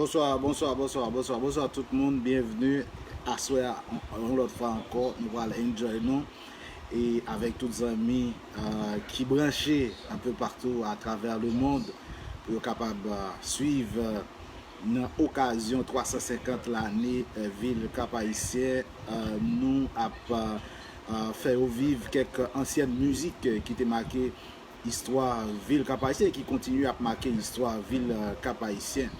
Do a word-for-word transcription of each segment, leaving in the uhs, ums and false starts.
Bonswa, bonswa, bonswa, bonswa, bonswa tout moun. Byenvni aswè a, yon lòt fwa ankò, nou pral enjoy nou e avèk tout zanmi uh, ki branche anpe patou atravè lemond pou yo kapab uh, swiv uh, nan okazyon twa san senkant lane uh, vil Kap Ayisyen. Uh, nou ap uh, uh, fè yo viv kèk ansyen mizik ki te make istwa vil Kap Ayisyen e ki kontinye ap make istwa vil Kap Ayisyen.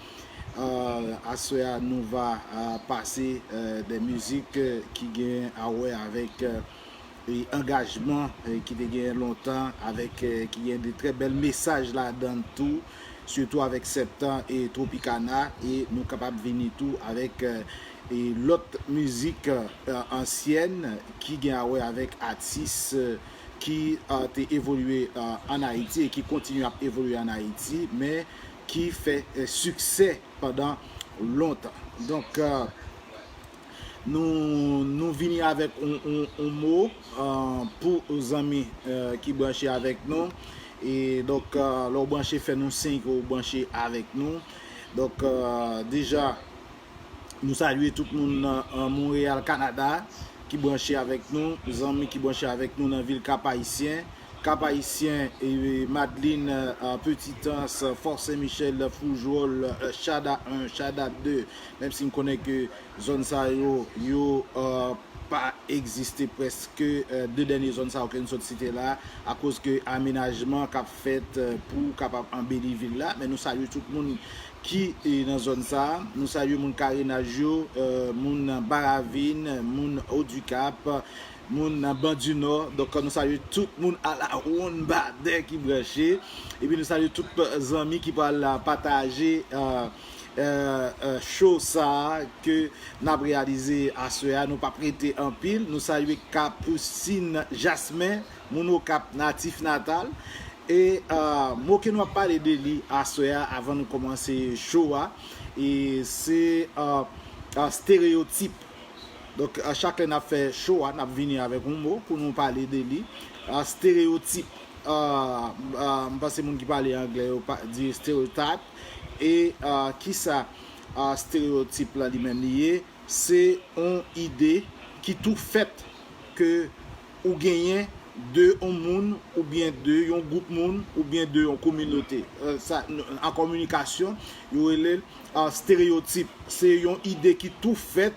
Aswè a nou va pase de mizik ki gen a wè avèk e angajman ki te genyen lontan avèk ki gen de trè bèl mesaj ladan tou, sitou avèk Septan e Tropicana, e nou kapab vini tou avèk e lòt mizik ansyèn ki gen a wè avèk atis ki te evolye ann Ayiti e ki kontinye ap evolye ann Ayiti, men ki fè siksè pandan lontan. Donk, nou, nou vini avèk yon mo pou zanmi ki branche avèk nou. E donk, lè w branche, fè nou siy ke w branche avèk nou. Donk, deja, nou salye tout moun nan Monreyal, Kanada, ki branche avèk nou, zanmi ki branche avèk nou nan vil Kap Ayisyen. Kap Ayisyen, Madlin, Petitans, Fò Sen Michèl, Foujwòl, Chada en, Chada de, menm si m konnen ke zòn sa yo, yo pa egziste prèske de dènye zòn sa yo ke n sot site la, akoz ke amenajman k ap fèt pou kapab anbeli vil la. Men nou salye tout moun ki nan zòn sa. Nou salye moun Karenaj yo, moun Baravin, moun Odikap, moun Ban di Nò. Donk, nou salye tout moun alawonn Badè ki branche. Epi nou salye tout zanmi ki pral pataje show sa a ke n ap reyalize aswè a. Nou p ap rete anpil. Nou salye Kapousin Jasmen, moun Okap natif natal. E mo ke nou ap pale de li aswè a, avan nou kòmanse show a, e se stereyotip. Donk, chak lè n ap fè show a, n ap vini avèk yon mo pou nou pale de li. Stereyotip, m panse moun ki pale anglè yo di stereotype. E kisa stereyotip la li menm li ye? Se yon ide ki tou fèt ke ou genyen de yon moun oubyen de yon gwoup moun oubyen de yon kominote. Sa, an kominikasyon, yo rele l stereyotip. Se yon ide ki tou fèt,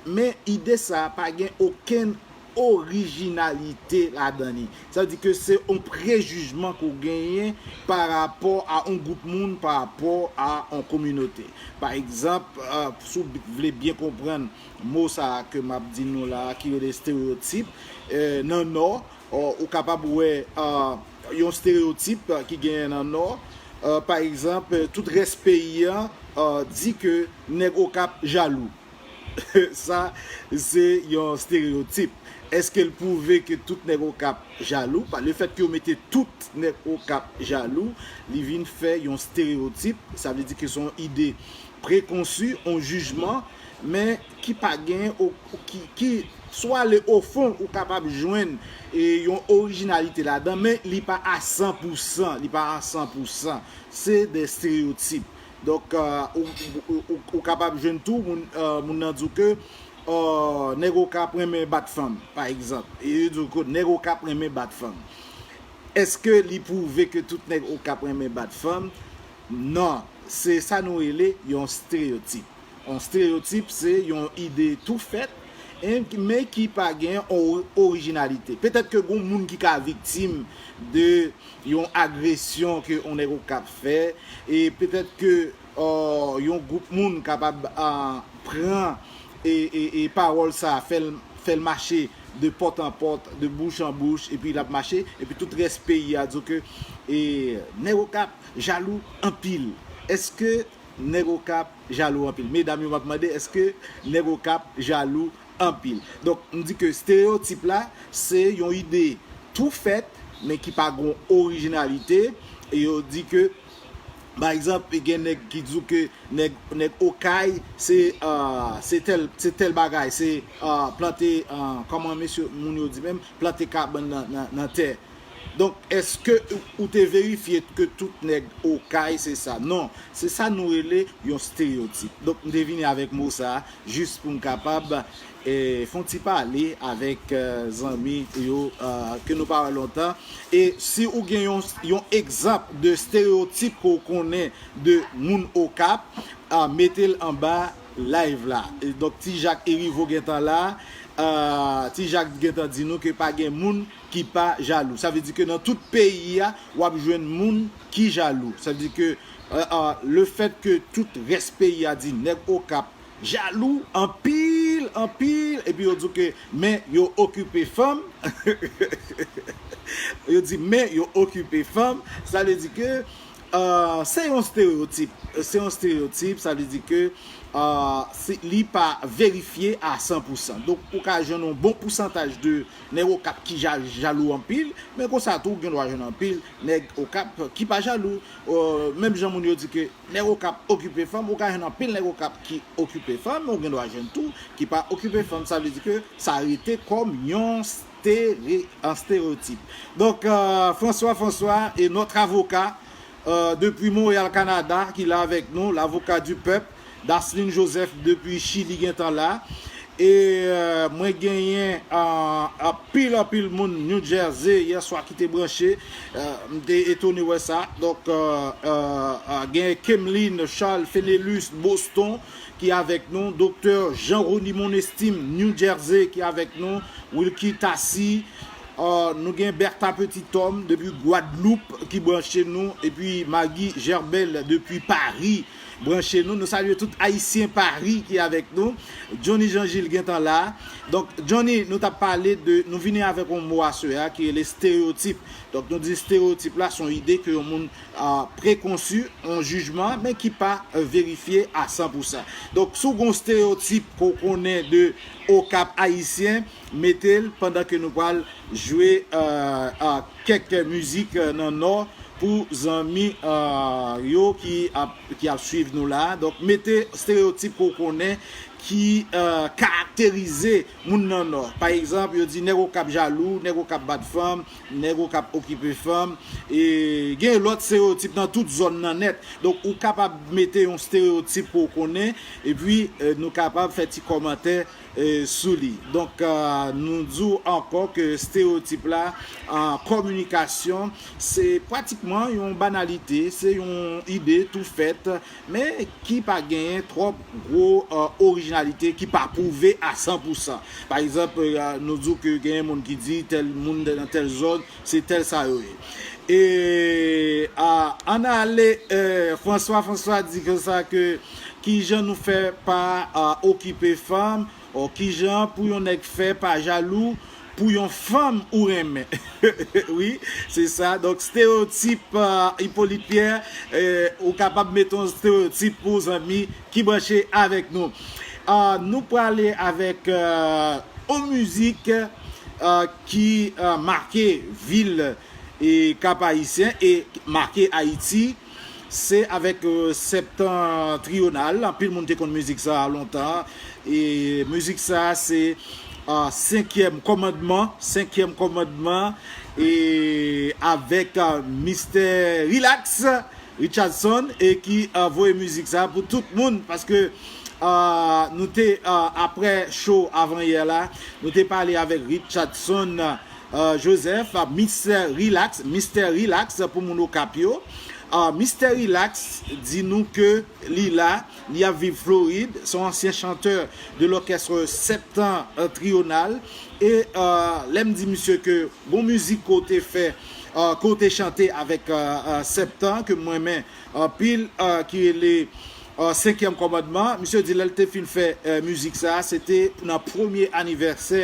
men ide sa a pa gen okenn orijinalite ladan li. Sa vle di ke se yon prejijman ke w genyen pa rapò a yon gwoup moun, pa rapò a yon kominote. Pa egzanp, si w vle byen konprann mo sa a ke m ap di nou la a, ki rele estereotip, nan Nò, ou kapab wè yon estereotip ki genyen nan Nò. Pa egzanp, tout rès peyi a di ke nèg Okap jalou. Sa, se yon estereotip. Èske l pwouve ke tout nèg Okap jalou? Pa lefèt ke yo mete tout nèg Okap jalou, li vin fè yon estereotip. Sa vle di ke se yon ide prekonsi, yon jijman, men ki pa gen, ki, ki, si w ale ofon, ou kapab jwenn e yon orijinalite ladan, men li pa a san pou san, li pa a san pou san. Se de estereotip. Donk, ou, ou, ou, ou kapab jwenn tou moun, moun nan di w ke nèg Okap renmen bat fanm, pa egzanp. E yo di w ke nèg Okap renmen bat fanm. Èske li pwouve ke tout nèg Okap renmen bat fanm? Non, se sa nou rele yon estereotip. Yon estereotip, se yon ide tou fèt, men ki pa gen yon orijinalite. Petèt ke gen moun ki ka viktim de yon agresyon ke yon nèg Okap fè, e petèt ke yon gwoup moun kapab pran e, e, e pawòl sa, fè l, fè l mache de pòt an pòt, de bouch an bouch, epi l ap mache, epi tout rès peyi a di w ke e, nèg Okap jalou anpil. Èske nèg Okap jalou anpil? Medam yo, m ap mande, èske nèg Okap jalou anpil? Donk, m di ke estereotip la, se yon ide tou fèt, men ki pa gen orijinalite. E yo di ke, pa egzanp, gen nèg ki di w ke nèg, nèg Okay, se, se tèl, se tèl bagay, se plante, kòman mesye, moun yo di menm, plante kabann nan, nan, nan tè. Donk, èske ou te verifye ke tout nèg Okay se sa? Non, se sa nou rele yon estereyotip. Donk, m te vini avèk mo sa a jis pou m kapab eh, fè yon ti pale avèk eh, zanmi yo eh, ke nou pa wè lontan. E si ou gen yon, yon egzanp de estereyotip ke w konnen de moun Okap, ah, mete l anba live la. E donk, Ti Jak Erivo gentan la. Ah, Ti Jak gentan di nou ke pa gen moun ki pa jalou. Sa vle di ke nan tout peyi a, w ap jwenn moun ki jalou. Sa vle di ke eh, eh, le fèt ke tout rès peyi a di nèg Okap jalou anpil, anpil, epi yo di ke men yo okipe fanm. Yo di men yo okipe fanm, sa vle di ke eh, se yon estereyotip. Se yon estereyotip, sa vle di ke eh, se- li pa verifye a san pou san. Donk, ou ka jwenn yon bon pousantaj de nèg Okap ki ja- jalou anpil, men konsa tou, ou gen dwa jwenn anpil nèg Okap ki pa jalou. Eh, menm jan moun yo di ke nèg Okap okipe fanm, ou ka jwenn anpil nèg Okap ki okipe fanm, men ou gen dwa jwenn tou ki pa okipe fanm. Sa vle di ke sa rete kòm yon stere- an estereyotip. Donk, eh, François François est notre avocat eh, depuis Montréal, Canada, ki la avèk nou, l'avocat du peuple, Daslin Joseph depuis Chili gentan la. E eh, mwen genyen eh, anpil anpil moun New Jersey yè swa ki te branche. Eh, m te etone wè sa. Donk, eh, eh, eh, genyen Kemlin Charles Fenelus Boston ki avèk nou, Doktè Jean Rony Monestime New Jersey ki avèk nou, Wilky Tassy, eh, nou gen Bertha Petit Homme depi Gwadloup ki branche nou, epi Maggie Gerbel depi Paris branche nou. Nou salye tout Ayisyen Paris ki avèk nou. Johnny Jean Gilles gentan la. Donk, Johnny, nou t ap pale de, nou vini avèk yon mo aswè a ki rele estereyotip. Donk, nou di estereyotip la, se yon ide ke yon moun eh, prekonsi, yon jijman, men ki pa eh, verifye a san pou san. Donk, si w gen yon estereyotip ke w konnen de Okap ayisyen, mete l pandan ke nou pral jwe eh, eh, kèk mizik eh, nan Nò pou zanmi eh, yo ki ap, ki ap swiv nou la. Donk, mete estereyotip ke w konnen ki eh, karakterize moun nan Nò. Pa egzanp, yo di nèg Okap jalou, nèg Okap bat fanm, nèg Okap okipe fanm. E gen lòt estereyotip nan tout zòn nan nèt. Donk, ou kapab mete yon estereyotip ke w konnen, epi eh, nou kapab fè ti kòmantè eh, sou li. Donk, eh, nou di w ankò ke estereyotip la, an kominikasyon, se pratikman yon banalite, se yon ide tou fèt, men ki pa genyen twòp gwo eh, orijinalite, ki pa pwouve a san pou san. Pa egzanp, eh, nou di w ke genyen moun ki di tèl moun nan tèl zòn, se tèl sa yo ye. E ah, ann ale, eh, François François di konsa ke kijan nou fè pa ah, okipe fanm, o kijan pou yon nèg fè pa jalou pou yon fanm ou renmen. Wi, se sa. Donk, estereyotip eh, Hyppolite Pierre, eh, ou kapab mete yon estereyotip pou zanmi ki branche avèk nou. Ah, nou prale avèk eh, yon mizik eh, ki eh, make vil e Kap Ayisyen e make Ayiti. Se avèk eh, Septentrional. Anpil moun te konn mizik sa a lontan. E mizik sa a se ah, Senkyèm Kòmandman, Senkyèm Kòmandman, e avèk ah, Mistè Relax Richardson, e ki ah, voye mizik sa a pou tout moun, paske ah, nou te ah, apre show avanyè la, nou te pale avèk Richardson eh, Joseph, Mistè Relax, Mistè Relax pou moun Okap yo. Eh, Mistè Relax di nou ke li la, li ap viv Florid, se yon ansyen chantè de l'orchestre Septentrional. E eh, lè m di misye ke bon mizik ke w te fè, eh, ke w te chante avèk eh, eh, Septan, ke m renmen anpil, eh, ki rele eh, Senkyèm Kòmandman. Misye di lè l te fin fè eh, mizik sa a, se te nan premye anivèsè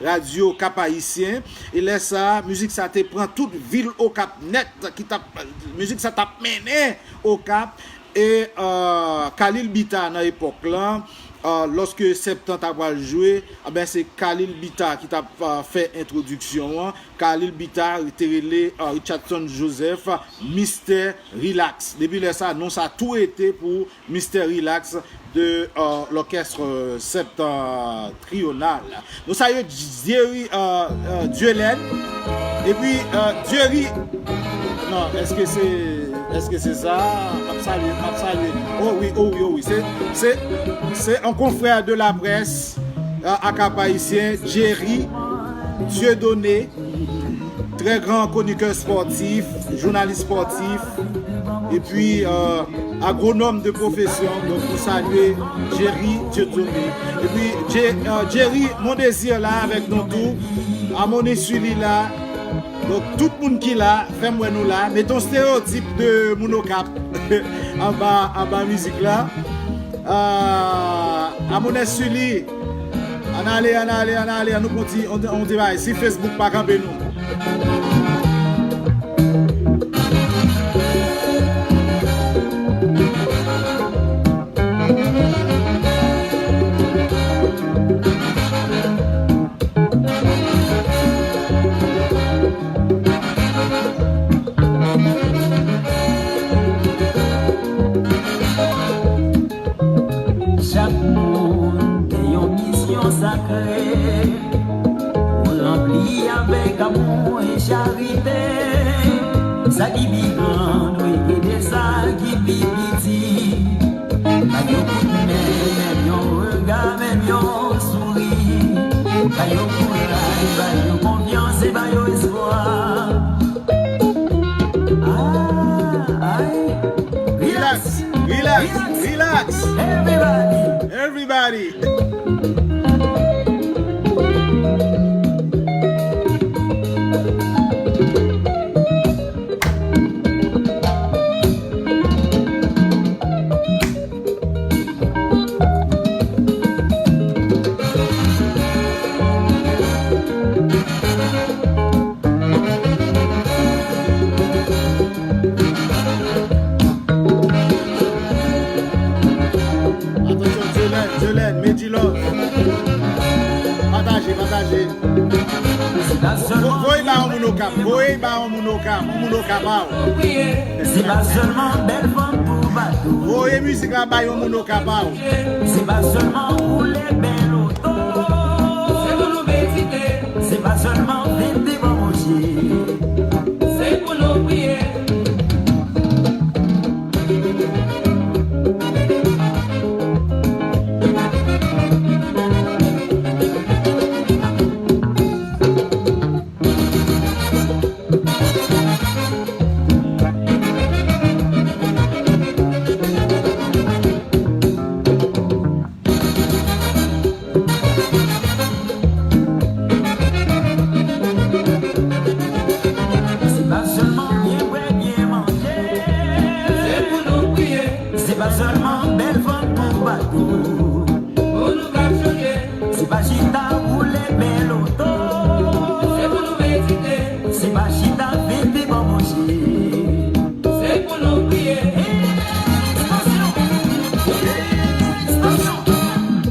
Radyo Kap Ayisyen. E lè sa a, mizik sa a te pran tout vil Okap nèt, ki t ap, mizik sa t ap mennen Okap. E, euh, Khalil Bita nan epòk lan, euh, lòske Septan ta pral jwe, a ben, se Khalil Bita ki t ap, euh, fè entwodiksyon an. Khalil Bita te rele, euh, Richardson Joseph, Mistè Relax. Depi lè sa, non sa tou rete pou Mistè Relax de, euh, lòkès, euh, Septentrional. Nou salye Jerry, euh, euh, Dieulen. Epi, euh, Jerry. Non, èske se, èske se sa? M ap salye, m ap salye. Oh wi, oh wi, oh wi. Se, se, se yon konfrè de la près, euh, a Cap Haïtien, Jerry Dieudonné. Trè gran konikè spòtif, jounalis spòtif, epi, euh, agwonòm de pwofesyon. Donk, nou salye Jerry Dieudonné. Epi, Je-, euh, Jerry Mondésir la avèk nou tou. Amone Suli la. Donk, tout moun ki la, fè m wè nou la. Mete yon esteyotip de moun Okap anba, anba mizik la. Ah, Amone Suli. Ann ale, ann ale, ann ale, ann nou konti, on, on ti bagay. Si Facebook pa kanpe nou. Chak moun gen yon misyon sakre pou ranpli avèk amou e charite. Sa ki pi gran dwe ede sa ki pi piti. Ba yo kout men, menm yon rega, menm yon souri. Ba yo kouraj, ba yo konfyans e ba yo espwa. Ah, ay. Relax, relax, relax. Everybody. Everybody. Atansyon, Jelen, Jelen, Medjilove. Pataje, pataje. Vo-, voye ba yon moun Okap, voye ba yon moun Okap, yon moun Okap a w. Se pa sèlman bèl fanm pou bato. Voye mizik la ba yon moun Okap a w. Se pa sèlman woule bèl oto. Se pou nou medite. Se pa sèlman vin devan Bondye. Se pou nou priye. Se pa sèlman byen bwè, byen manje. Se pou nou priye. Se pa sèlman bèl fanm pou bato. Pou nou ka chanje. Se pa chita woule bèl oto. Se pou nou medite. Se pa chita vin devan Bondye. Se pou nou priye. Ekspansyon. Ekspansyon.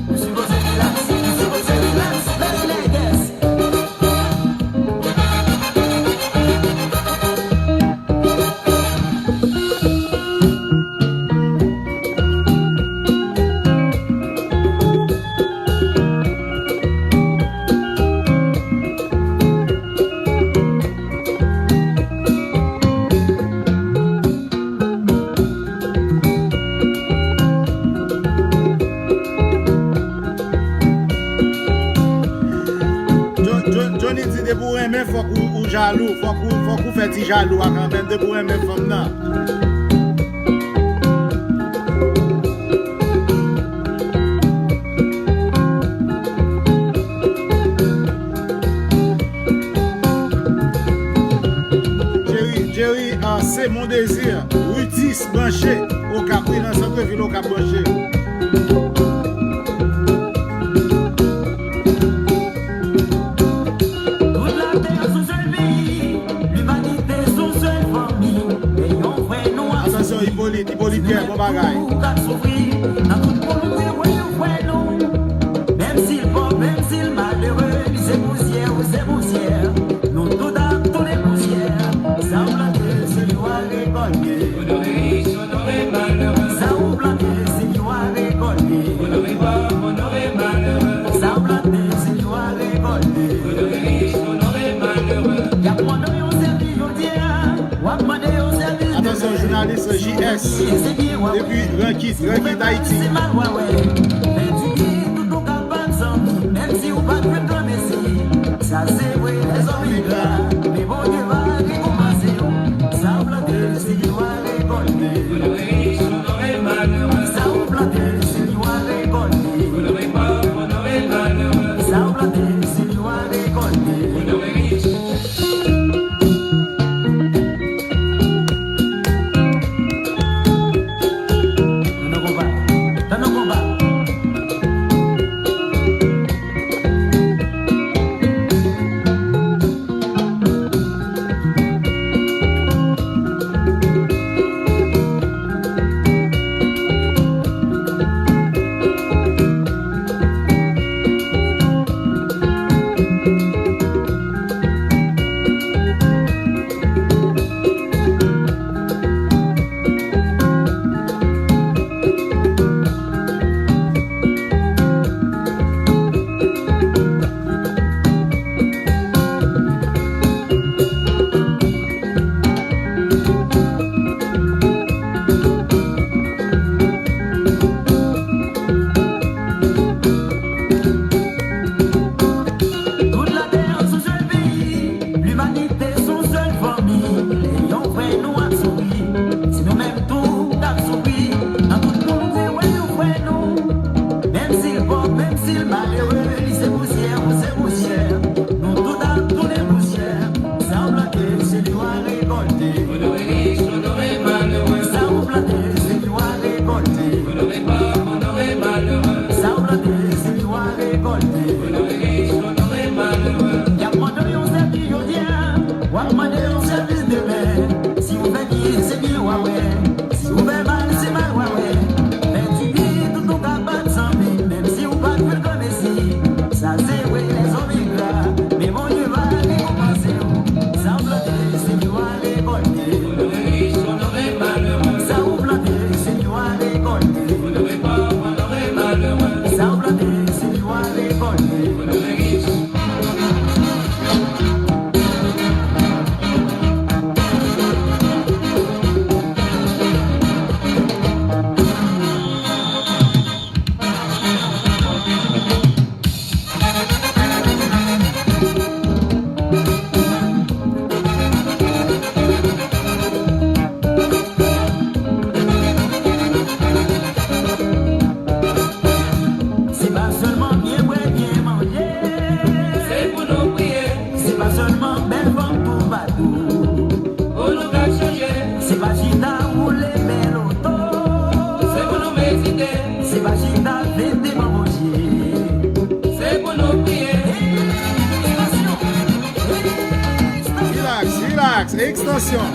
Nou sipoze rilaks. Nou sipoze rilaks. Let's lay this. Jo-, Jo-, Johnny di depi w renmen fòk ou, ou jalou, fòk ou, fòk ou fè ti jalou a kanmenm depi w renmen fanm nan. Jerry, Jerry, ah, se mon désir. Rudis branche Okap, wi, nan sant vil Okap branche. Tout latè sou sèl peyi, limanite sou sèl fanmi. Men yon frè nou ap Atansyon, Ipolit, Ipolit Pierre, bon bagay. Sa w plante, se li w a rekòlte. Y ap mande w yon sèvis jodi a, w ap mande yon sèvis demen. Atansyon, jounalis J S, depi Rankit, Rankit, Ayiti. Si mal w a wè, men di tout nou ka bat zanmi, menm si w pa t jwenn granmesi. Sa se vre, lèzòm engra, men Bondye va rekonpanse w. Sa w plante, se li w a rekòlte. Sa ou plante, se li w a rekòlte. Sa ou plante, se li w a rekòlte. Tann yon konpa, tann yon konpa. Tout latè yon sèl peyi, limanite se yon sèl fanmi. Lè yon frè nou ap soufri, se nou menm tou k ap soufri. Nan tout moun se wè yon frè nou. Menm si l pòv, menm si l malere, li se pousyè, ou se pousyè. Nou tout ap tounen pousyè. Sa w plante, se li w a rekòlte. Sa w plante, se li w a rekòlte. Sa w plante, se li w a rekòlte. Y ap mande w yon sèvis jodi a, w ap mande w yon sèvis demen. Si w fè byen, se byen w a wè. Si w fè mal, se mal w a wè. Pèdi tout nou ka bat zanmi, menm si w pa t jwenn granmesi. Sa se vre, lèzòm engra, men Bondye va rekonpanse w. Sa w plante, se li w a rekòlte. Sa ou plante, se li w a rekòlte. Sa ou plante, se li w a rekòlte. Se pa sèlman byen bwè, byen manje. Se pou nou priye. Se pa sèlman bèl fanm toupatou. Pou nou ka chanje. Se pa chita woule bèl oto. Se pou nou medite. Se pa chita fete devan Bondye. Se pou nou priye. Ekstansyon. Ekstansyon. Rilaks, rilaks, ekstansyon.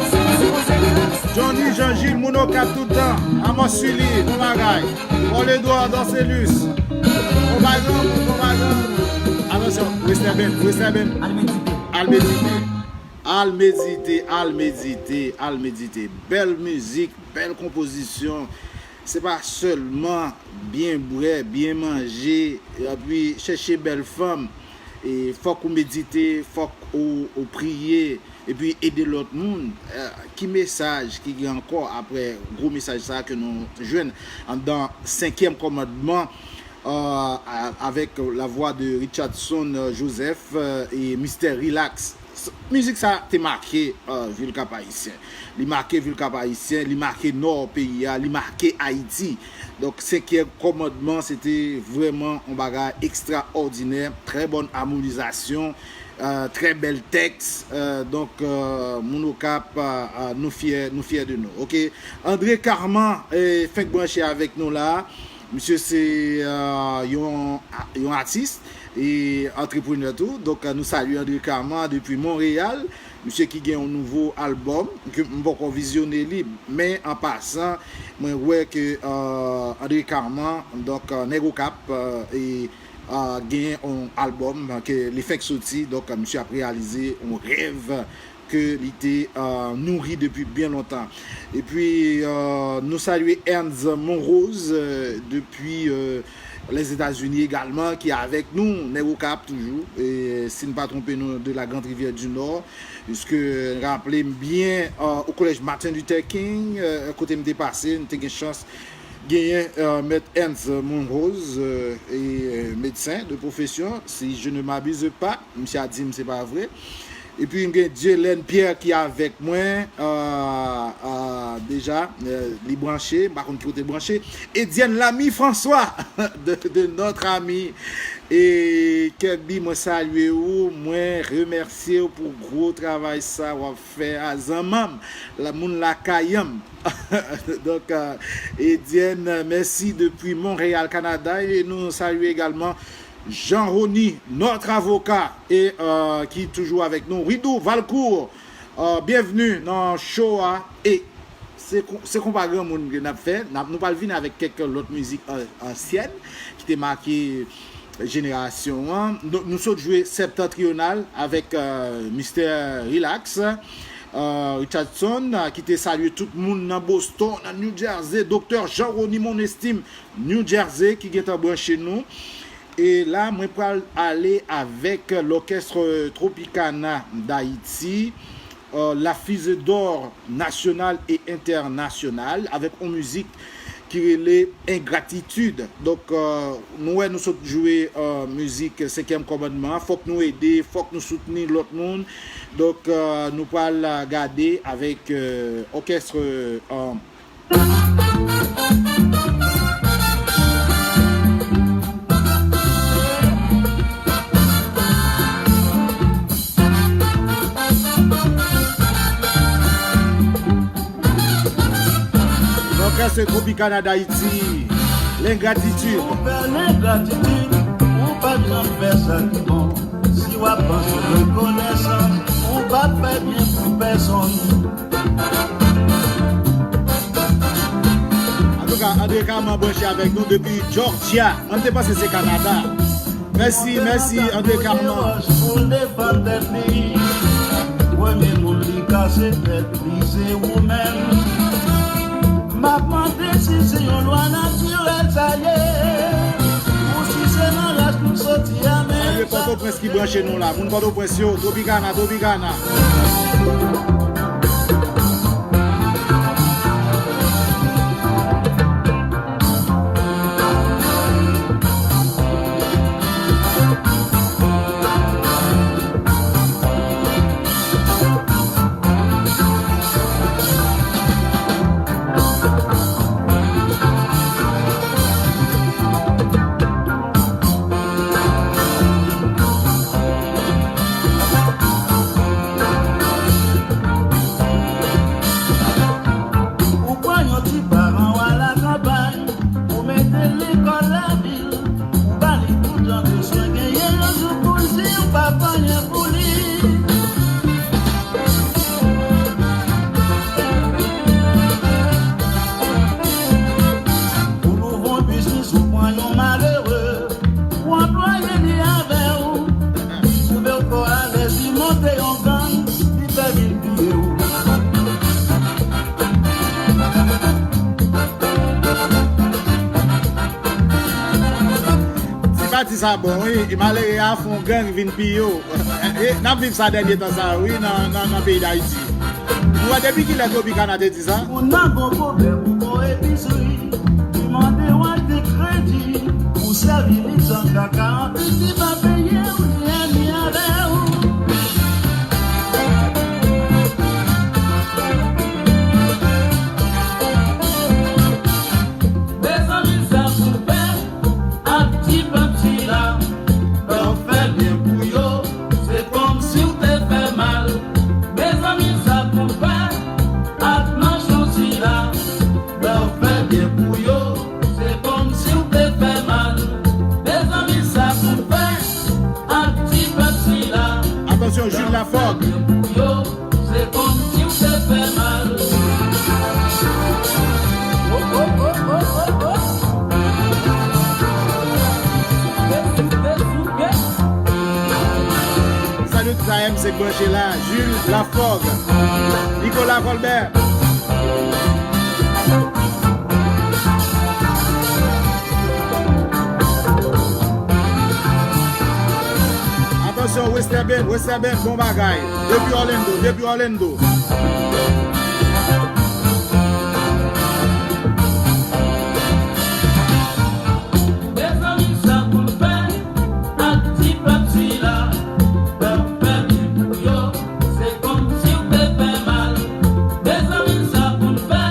Johnny Jean Gilles, moun Okap tout tan. Amos Sully, bon bagay. Paul Edouard Dorcelus. Konpa granmoun, konpa granmoun. Atansyon, Western Band, Western Band. Al medite. Al medite. Al medite, al medite, al medite. Bèl mizik, bèl konpozisyon. Se pa sèlman byen bwè, byen manje, epi chèche bèl fanm. E fòk ou medite, fòk ou, ou priye, epi ede lòt moun. Eh, ki mesaj ki gen ankò apre gwo mesaj sa a ke nou jwenn anndan senkyèm kòmandman, eh, a-, avèk lavwa de Richardson, eh, Joseph, eh, e Mistè Relax? S-, mizik sa te make, eh, vil Kap Ayisyen. Li make vil Kap Ayisyen, li make nò peyi a, li make Ayiti. Donk, senkyèm kòmandman, se te vrèman yon bagay ekstraòdinè, trè bòn amonizasyon, eh, trè bèl tèks. Eh, donk, eh, moun Okap, eh, eh, nou fyè, nou fyè de nou. Oke? André Carman, eh, fenk branche avèk nou la. Misye se, eh, yon, yon atis e antreprenè tou. Donk, eh, nou salye André Carman depi Monreyal. Misye ki gen yon nouvo albòm, ke m poko vizyone li, men an pasan, mwen wè ke, eh, André Carman, donk, eh, nèg Okap, eh, e, eh, gen yon albòm ke li fenk soti, donk, eh, misye ap reyalize yon rèv ke li te, euh, nouri depi byen lontan. Epi, euh, nou salye Ernst Monrose, euh, depi, euh, Lèzetazini egalman, ki avèk nou, nèg Okap toujou, e si n pa twonpe nou, de la Grande Rivière du Nord, piske, raple m byen, euh, o kolèj Martin Luther King, euh, kote m te pase, m te gen chans genyen, euh, mèt Ernst Monrose, euh, e, euh, medsen de pwofesyon, si je ne m'abuse pas, misye a di m se pa vre. Epi m gen Dielène Pierre ki avèk mwen, euh, euh, deja, euh, li branche, m pa konn ki kote l branche. Edienne Lamy François, de, de notre ami, e Kirby, mwen salye ou, mwen remèsye w pou gwo travay sa w ap fè a, zanmanm, la moun lakay an m. Donk, euh, Edienne, mèsi depi Montréal, Canada. E nou salye egalman Jean Rony, notre avocat, e, euh, ki toujou avèk nou. Ridou Valcourt, euh, byenvni nan show a. E se kon-, se konpa granmoun ke n ap fè. N ap, nou pral vini avèk kèk lòt mizik an-, ansyèn ki te make jenerasyon an. Nou, nou sot jwe Septentrional avèk, euh, Mister Relax, euh, Richardson, euh, ki te salye tout moun nan Boston, nan New Jersey, Doktè Jean Rony Monestime, New Jersey, ki gentan branche nou. E la, mwen pral ale avèk lòkès Tropicana d'Haïti, euh, La Fusée d'Or nasyonal e entènasyonal, avèk yon mizik ki rele Ingratitude. Donk, euh, nou wè nou sot jwe, euh, mizik senkyèm kòmandman an. Fòk nou ede, fòk nou soutni lòt moun. Donk, euh, nou pral, euh, gade avèk, euh, òkès, euh, Lòkès Tropicana d'Haïti, L'Ingratitude. Ou fè lengratitid, ou pa janm fè sa ki bon. Si w ap panse rekonesan, ou p ap fè byen pou pèsonn. Antouka, André Carman branche avèk nou depi Georgia. Mwen, m te panse se Kanada. Mèsi, mèsi, André Carman. Pou l defann tèt li. Premye moun li kase tèt li, se ou menm. M ap mande si se yon lwa natirèl sa ye, ou si se nan ras nou soti a, men. Salye Pòtoprens ki branche nou la. Moun Pòtoprens yo, Tropicana, Tropicana. Ou pran yon ti paran w al akanpay, ou mete l lekòl lavil, ou ba li tout jan de swen genyen, yon jou pou l di ou p ap anyen pou li. Ou louvri yon biznis, ou pran yon malere, ou anplwaye li avè w. Twouve w twò alèz, li monte yon gang, li fè vin piye w. Ti pati sa bon, wi. E malere a fè yon gang vin piye w. E, n ap viv sa dènye tan sa, wi, nan, nan, nan peyi Dayiti. Nou wè depi kilè Tropicana te di sa? Ou nan gwo pwoblèm, ou gwo epizri. Li mande w achte kredi, ou sèvi li san kaka, anpil li pa peye w, li ènmi avè w. Mezanmi, sa pou fè ak ti pèp sila, lè w fè byen pou yo, se kòmsi w te fè mal. Mezanmi, sa pou fè ak nasyon sila, lè w fè byen pou yo, se kòmsi w te fè mal. Sa M se k branche la, Jules Laforgue, Nicolas Colbert. Atansyon, Westerben, Westerben, bon bagay. Depi Orlando, depi Orlando. Mezanmi, sa pou n fè ak ti pèp sila, lè w fè byen pou yo, se kòmsi w te fè mal. Mezanmi, sa pou n fè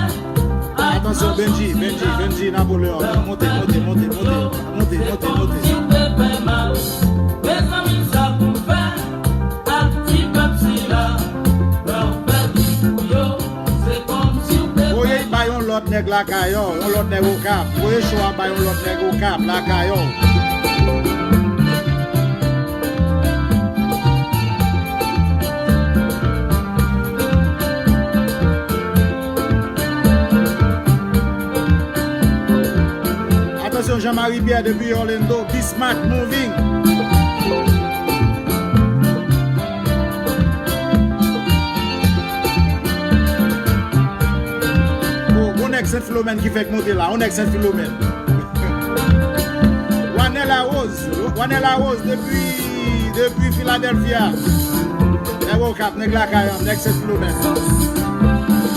ak... Atansyon, Benji, Benji, Benji Napoleon. Monte, monte, monte, monte, monte, monte, monte. Mezanmi, sa pou n fè ak ti pèp sila, lè w fè byen pou yo, se kòmsi w te... Voye bay yon lòt nèg lakay ou, yon lòt nèg Okap. Voye cho a bay yon lòt nèg Okap, lakay ou. Atansyon, Jean-Marie Pierre depi Orlando, Bismarck Moving. Oh, gon nèg Sent Filomèn ki fèk monte la, yon nèg Sent Filomèn. Wanè Larose, Wanè Larose depi, depi Philadelphia. Nèg Okap, nèg lakay an, nèg Sent Filomèn.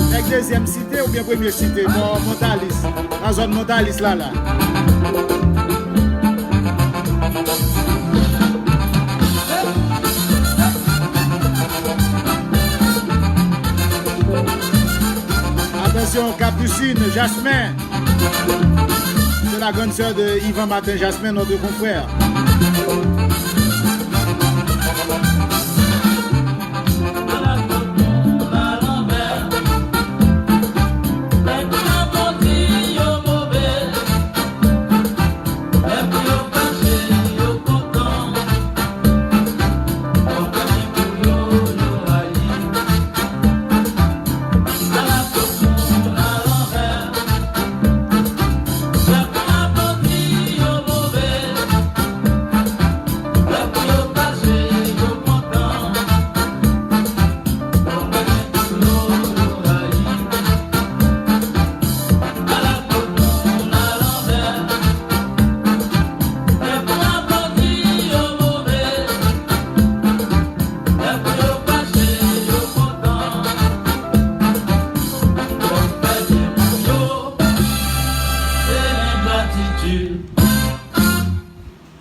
Nèg dezyèm site oubyen premye site, bò Montalis. Nan zòn Montalis la, la. Atansyon, Capucine Jasmin. C'est la grande sœur de Yvan Martin Jasmin, notre confrère.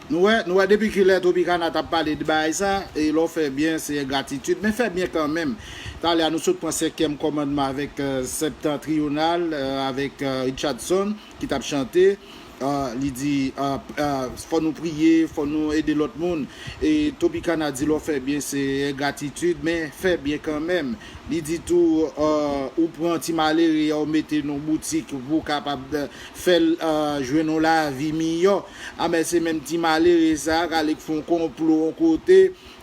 Nou wè, nou wè depi kilè Tropicana t ap pale de bagay sa, e lè w fè byen, se engratitid, men fè byen kanmenm. Talè a, nou sot pran senkyèm kòmandman avèk, euh, Septentrional, euh, avèk, euh, Richardson, ki t ap chante. Euh, li di, euh, euh, fò nou priye, fò nou ede lòt moun. E Tropicana di, lè w fè byen, se engratitid, men fè byen kanmenm. Li di tou, euh, ou pran ti malere a, ou mete nan boutik pou w kapab, euh, fè l, euh, jwenn yon lavi miyò. A, men se menm ti malere sa a k ale k fè yon konplo yon kote,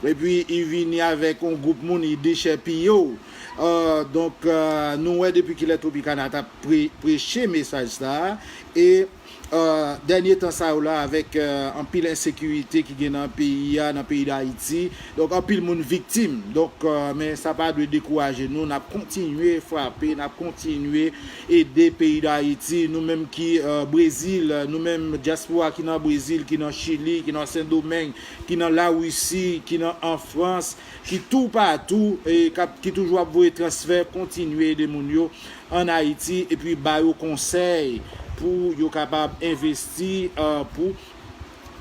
epi li vini avèk yon gwoup moun, li dechèpiye w. Euh, donk, euh, nou wè depi kilè Tropicana t ap pre-, preche mesaj sa a. E, euh, dènye tan sa yo la, avèk, euh, anpil ensekirite ki gen nan peyi a, nan peyi Dayiti, donk, anpil moun viktim. Donk, euh, men sa pa dwe dekouraje nou. N ap kontinye frape, n ap kontinye ede peyi Dayiti. Nou menm ki, euh, Brezil, nou menm dyaspora ki nan Brezil, ki nan Chili, ki nan Sendomeng, ki nan Larisi, ki nan, an Frans, ki toupatou, e k ap, ki toujou ap voye transfè, kontinye ede moun yo ann Ayiti, epi ba yo konsèy pou yo kapab envesti, euh, pou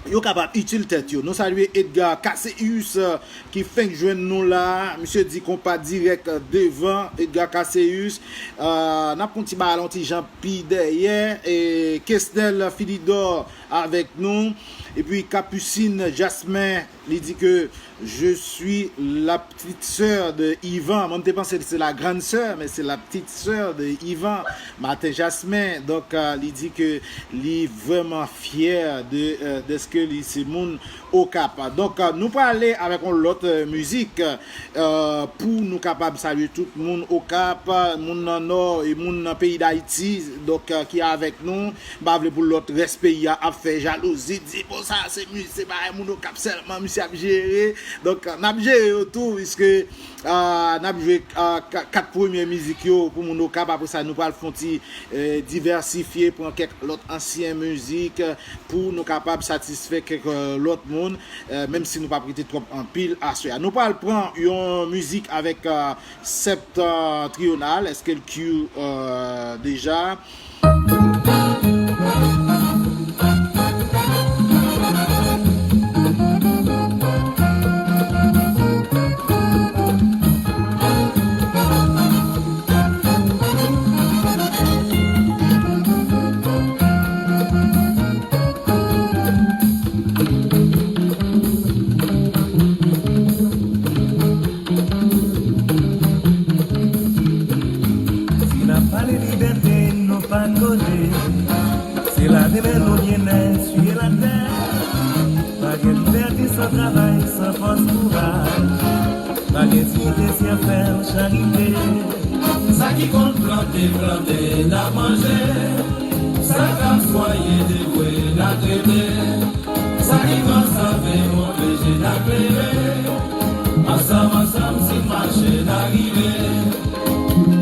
yo kapab itil tèt yo. Nou salye Edgar Caseus, euh, ki fenk jwenn nou la. Misye di konpa dirèk, euh, devan. Edgar Caseus, euh, n ap pran ti bagay la yon ti jan pi dèyè. E Kesnel Philidor avèk nou. Epi Capucine Jasmin, li di ke, je suis la petite sœur de Yvan. Mwen, m te panse se la grande sœur, men se la petite sœur de Yvan Martin Jasmin. Donk, euh, li di ke li vrèman fyè de, euh, de ce ke li se moun Okap. Donk, euh, nou prale avèk yon lòt, euh, mizik, euh, pou nou kapab salye tout moun Okap, moun nan Nò e moun nan peyi Dayiti, donk, euh, ki avèk nou. M pa vle pou lòt rès peyi a ap fè jalouzi, di, "Bon, sa se mi-, se bagay moun Okap sèlman misye ap jere." Donk, n ap jere yo tou, piske, ah, n ap jwe, ah, ka-, kat premye mizik yo pou moun Okap. Apre sa, nou pral fè yon ti, eh, divèsifye, pran kèk lòt ansyen mizik, eh, pou nou kapab satisfè kèk, eh, lòt moun, eh, menm si nou p ap rete twòp anpil aswè a. Nou pral pran yon mizik avèk, eh, Septentrional, èske l cue, euh, deja? Si n ap pale libète, nou pa kote. Se lave men nou, byenèt, siye latè. Pa gen libète san travay, san fòs kouraj. Pa gen diyite si afè charite. Sa ki konn plante, plante, n a manje. Sa k ap swaye, devwe, n a trete. Sa ki konn save, pwoteje, n a klere. Ansanm, ansanm, si n mache, n a rive.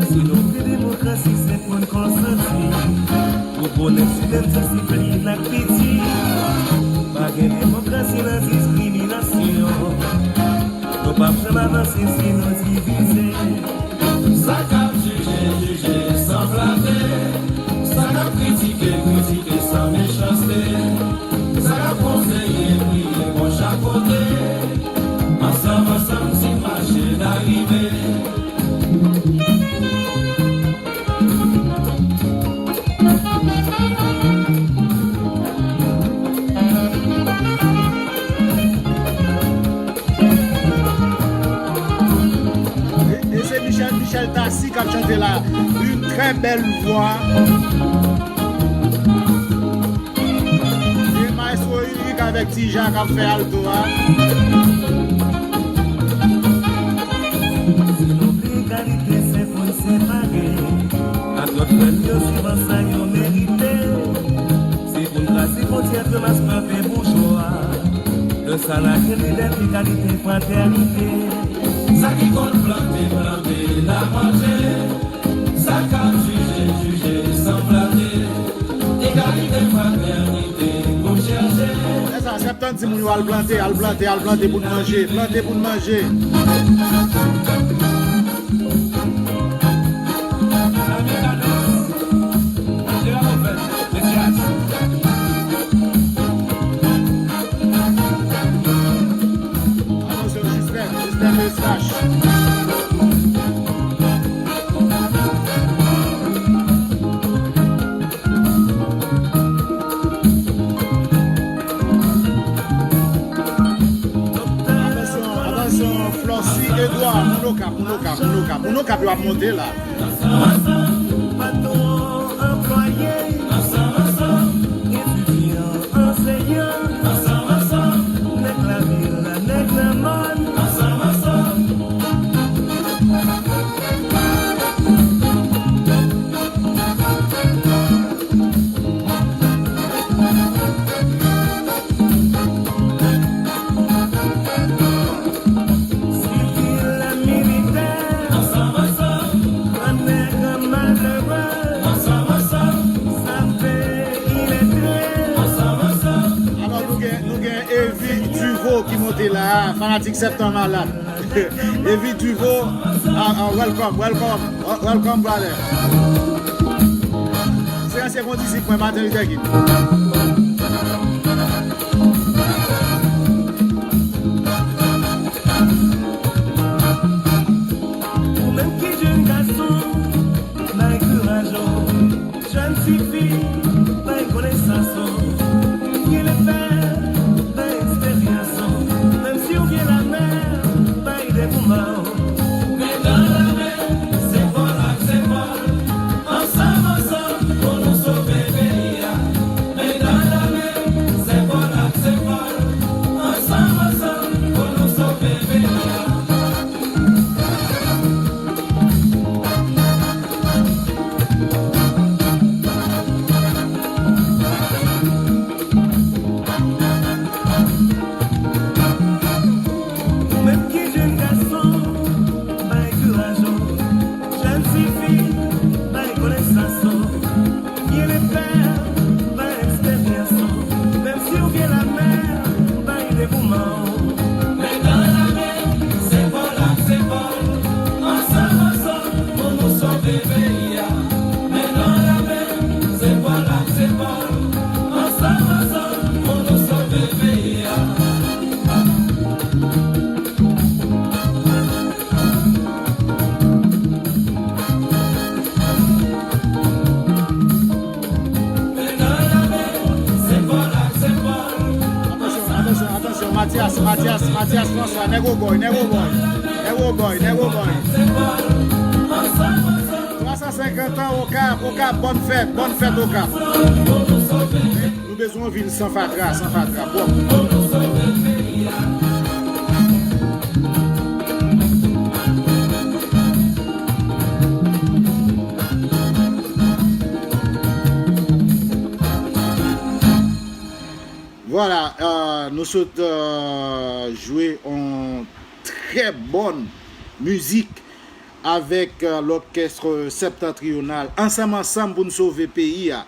Si nou vle demokrasi, se pou n konsanti. Pou bonè, si menm disiplin ak piti. Pa gen demokrasi nan diskriminasyon. Nou p ap janm avanse si nou divize. Sa k ap jije, jije san flate. Sa k ap kritike, kritike san mechanste. Sa k ap konseye, priye bò chak kote. Ansanm, ansanm, si n mache, n a rive. E, e se Michel, Michel Tassy k ap chante la. Une très belle voix. Gen Maestro Eric avèk Ti Ja k ap fè alto a. Si nou vle egalite, se pou n separe. Ak lòt frè n yo, swivan sa yo merite. Se pou n trase fwontyè ke mas pèp e boujwa. Lè sa n a gen libète, egalite, fratènite. Sa ki konn plante, plante, n a manje. Sa k ap jije, jije, san flate. Egalite, fratènite, pou n chèche. Lè sa, Septan di moun yo al plante, al plante, al plante pou n manje, plante pou n manje. Attention, Justin, Justin Eustache. Atansyon, atansyon, Flossy Edouard, moun Okap, moun Okap, moun Okap, moun Okap yo ap monte la. Ansanm, patwon, anplwaye. Ansanm, ansanm, etidyan, ansenyan. Ansanm, ansanm, nèg lavil, nèg nan mòn. Ansanm, ansanm. Sivil, militè, ansanm, ansanm, gran nèg, malere, ansanm, ansanm, sav, iletre, ansanm, ansanm. Alò, nou gen, nou gen Evie Duvo ki monte la, fanatik Septan malad. Evie Duvo, ah, ah, welcome, welcome, wel-, welcome, brother. Se ansyen kondisip mwen, Martin Luther King. Ou menm ki jèn gason, bay kouraj ou. Jèn tifi, bay konesans ou. Gen lefè, bay eksperyans ou. Menm si w gen lamè, bay devouman ou. Men nan lamen, zepòl ak zepòl, ansanm, ansanm, pou nou sove peyi a. Men Mathias, Mathias, Mathias François, nèg Wogòy, nèg Wogòy, nèg Wogòy, nèg Wogòy. Twa san senkant an Okap, Okap, bòn fèt, bòn fèt Okap. Nou bezwen yon vil san fatra, san fatra, pwòp. Vwala, euh, nou sot euh, jwe yon trè bòn mizik avèk euh, lòkès Septentrional, Ansanm Ansanm pou n sove peyi a.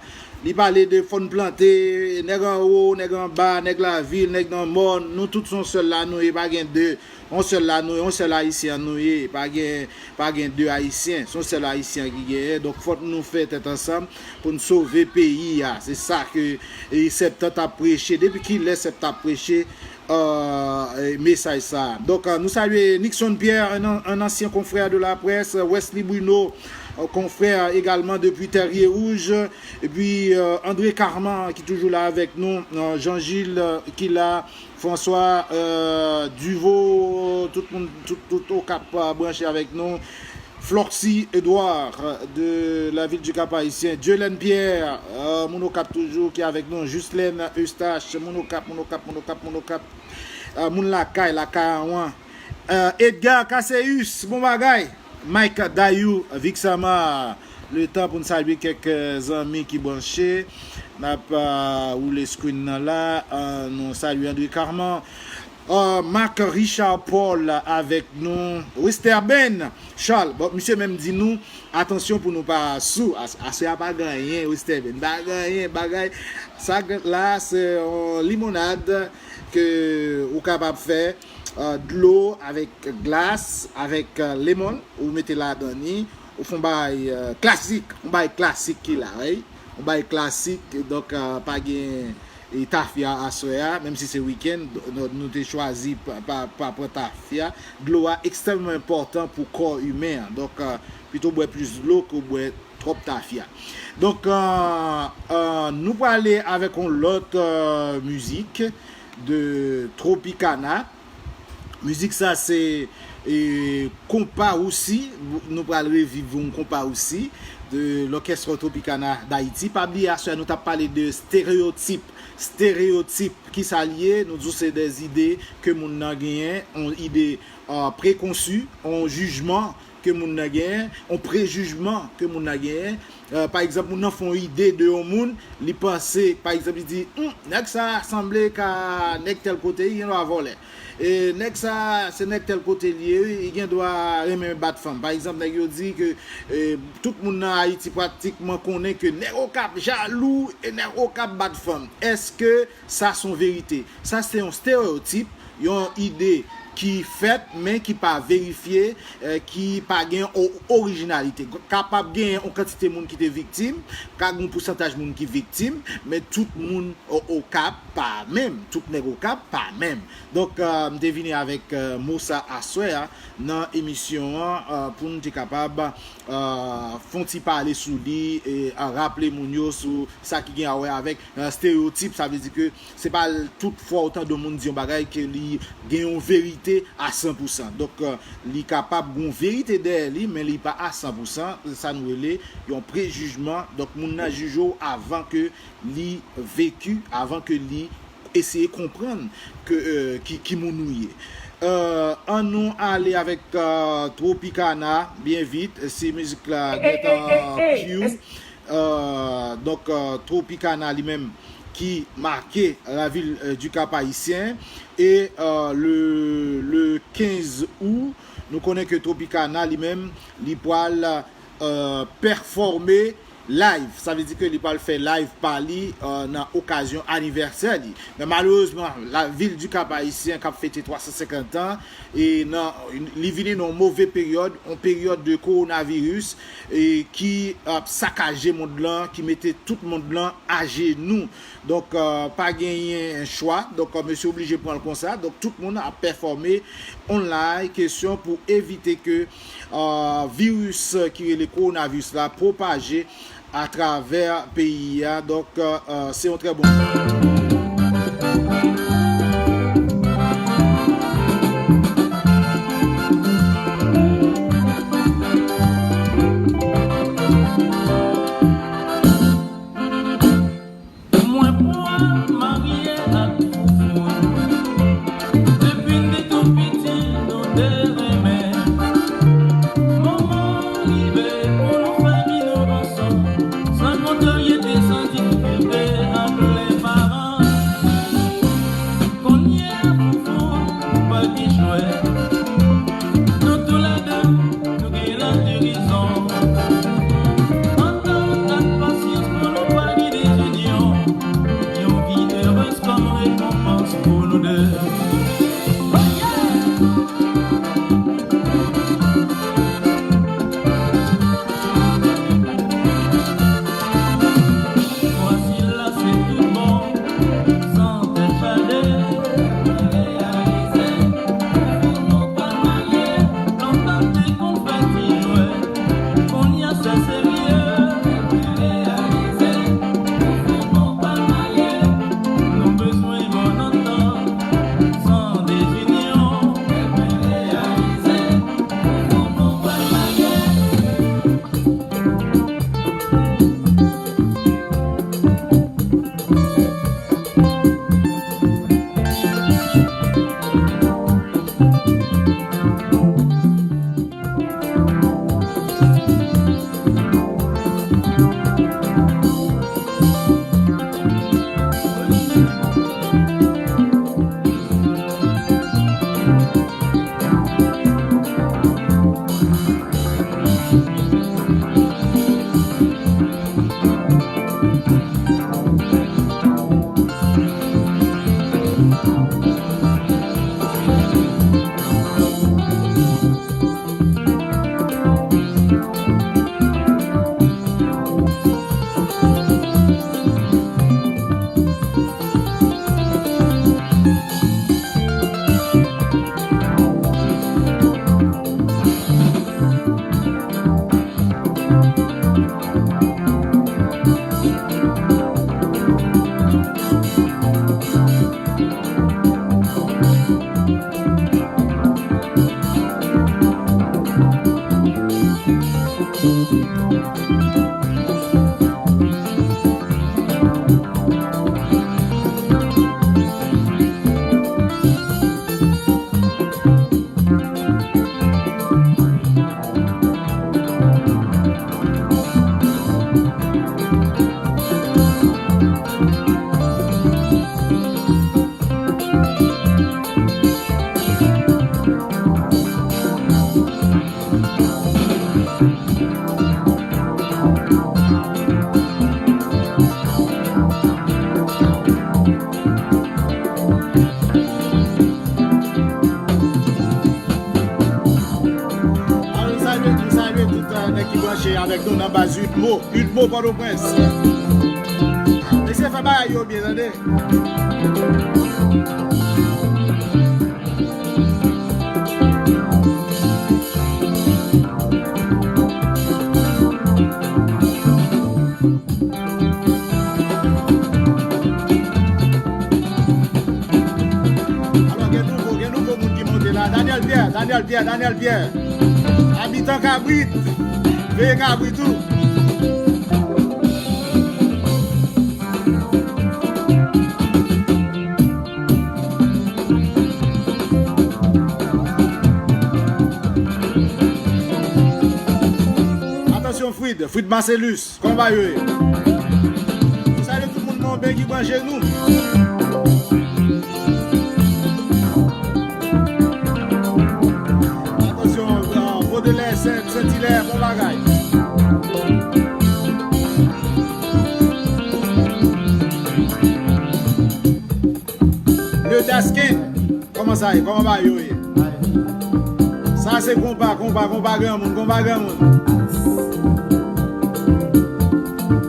Li pale de fò n plante, nèg anwo, nèg anba, nèg lavil, nèg nan mòn, nou tout se yon sèl la nou ye, pa gen de. Yon sèl la nou ye, yon sèl ayisyen nou ye, pa gen, pa gen de ayisyen, se yon sèl ayisyen ki genyen. Donk fòk nou fè tèt ansanm pou n sove peyi a. Se sa ke e, Septan t ap preche. Depi kilè Septan ap preche euh, e, mesaj sa a? Donk euh, nou salye Nixon Pierre, un, un ancien confrère de la presse, Wesley Bruno, euh, confrère également depuis Terrier Rouge, epi euh, André Carman ki toujou la avèk nou, euh, Jean Gilles euh, ki la, François euh, Duvo, tout moun, tout, tout Okap euh, branche avèk nou. Floxy Edouard euh, de la ville du Cap Haïtien, Dieulen Pierre, euh, moun Okap toujou ki avèk nou, Juslène Eustache, moun Okap, moun Okap, moun Okap, moun Okap, euh, moun lakay, lakay an wan. Euh, Edgar Caseus, bon bagay. Mike Dayou, Vixama, le tan pou n salye kèk euh, zanmi ki branche. N ap euh, woule screen nan la. Euh, nou salye André Carman. Euh, Marc Richard Paul avèk nou. Westerben Charles. Bon, misye menm di nou, atansyon pou nou pa sou. As- Aswè a pa gen anyen, Westerben. Pa gen anyen, bagay. Sa gen- la, se yon limonad ke ou kapab fè. Euh, dlo avèk glas, avèk euh, lemon, ou mete ladan li. Ou fè yon bagay euh, klasik. Yon bagay klasik ki la, wi. Yon bagay klasik, donk euh, pa gen e tafya aswè a, menm si se wikenn, nou, nou te chwazi pa, pa, pa pran tafya. Dlo a ekstrèmman enpòtan pou kò imen an. Donk, euh, pito bwè plis dlo ke w bwè twòp tafya. Donk, euh, euh, nou prale avèk yon lòt euh, mizik de Tropicana. Mizik sa se e, konpa osi, nou pral reviv yon konpa osi de lòkès Tropicana d'Haïti. Pa bliye aswè a nou t ap pale de estereyotip. Estereyotip, kisa l ye? Nou di w se de zide ke moun nan genyen, yon ide euh, prekonsi, yon jijman ke moun nan genyen, yon prejijman ke moun nan genyen. Euh, pa egzanp, moun nan fè yon ide de yon moun, li panse, pa egzanp, li di, hmm, nèg sa a sanble ka nèg tèl kote, li gen dwa vòlè. E nèg sa a, se nèg tèl kote li ye, wi, li gen dwa renmen bat fanm. Pa egzanp, nèg yo di ke e, tout moun nan Ayiti pratikman konnen ke nèg Okap jalou e nèg Okap bat fanm. Èske sa se yon verite? Sa se yon estereyotip, yon ide ki fèt, men ki pa verifye, eh, ki pa gen o- orijinalite. Kapab gen yon kantite moun ki te viktim, ka gen yon pousantaj moun ki viktim, men tout moun o- Okap pa menm, tout nèg Okap pa menm. Donk, eh, m te vini avèk eh, mo sa aswè a nan emisyon an eh, pou n te kapab eh, fè yon ti pale sou li e eh, raple moun yo sou sa ki gen a wè avèk eh, estereyotip. Sa vle di ke se pa tout fwa ou tande yon moun di yon bagay ke li gen yon verite a san pou san. Donk, eh, li kapab gen yon verite dèyè li, men li pa a san pou san. Se sa nou rele yon prejijman. Donk, moun nan jije w avan ke li veki, avan ke li eseye konprann ke, eh, ki, ki moun ou ye. Eh, ann nou ale avèk eh, Tropicana, byen vit, si mizik la gentan pure. Euh, donk, euh, Tropicana li menm ki make lavil euh, du Cap Haïtien. E euh, le, le kenz out, nou konnen ke Tropicana li menm, li pral euh, pèfòme live. Sa vle di ke li pral fè live pa li euh, nan okazyon anivèsè li. Men malerezman, lavil du Cap Haïtien k ap fete twa san senkant an, e nan, li vini nan yon move peryòd, yon peryòd de kowonaviris, e ki ap sakaje mond lan, ki mete tout mond lan ajenou. Donk, euh, pa genyen chwa. Donk, euh, mesye oblije pran l konsa. Donk, tout moun ap pèfòme online, kesyon pou evite ke euh, viris ki rele kowonaviris la pwopaje atravè peyi a. Donk, euh, euh, se yon trè bon. Alò, nou salye, nou salye tout, euh, nèg ki branche avèk nou nan baz Udmo, Udmo Pòtoprens. Mesye, fè bagay yo byen, tande. Alò, gen nouvo, gen nouvo moun ki monte la. Daniel Pierre, Daniel Pierre, Daniel Pierre. Abitan Kabrit. Veye kabrit tou. Atansyon, Frid, Frid Marcellus, kòman bagay yo ye? Nou salye tout moun Monben ki branche nou. Atansyon, euh, Baudelaire, Sent, Sent Ilè, bon bagay. Le Dasken, kòman sa ye? Kòman bagay yo ye? Sa se konpa, konpa, konpa granmoun, konpa granmoun.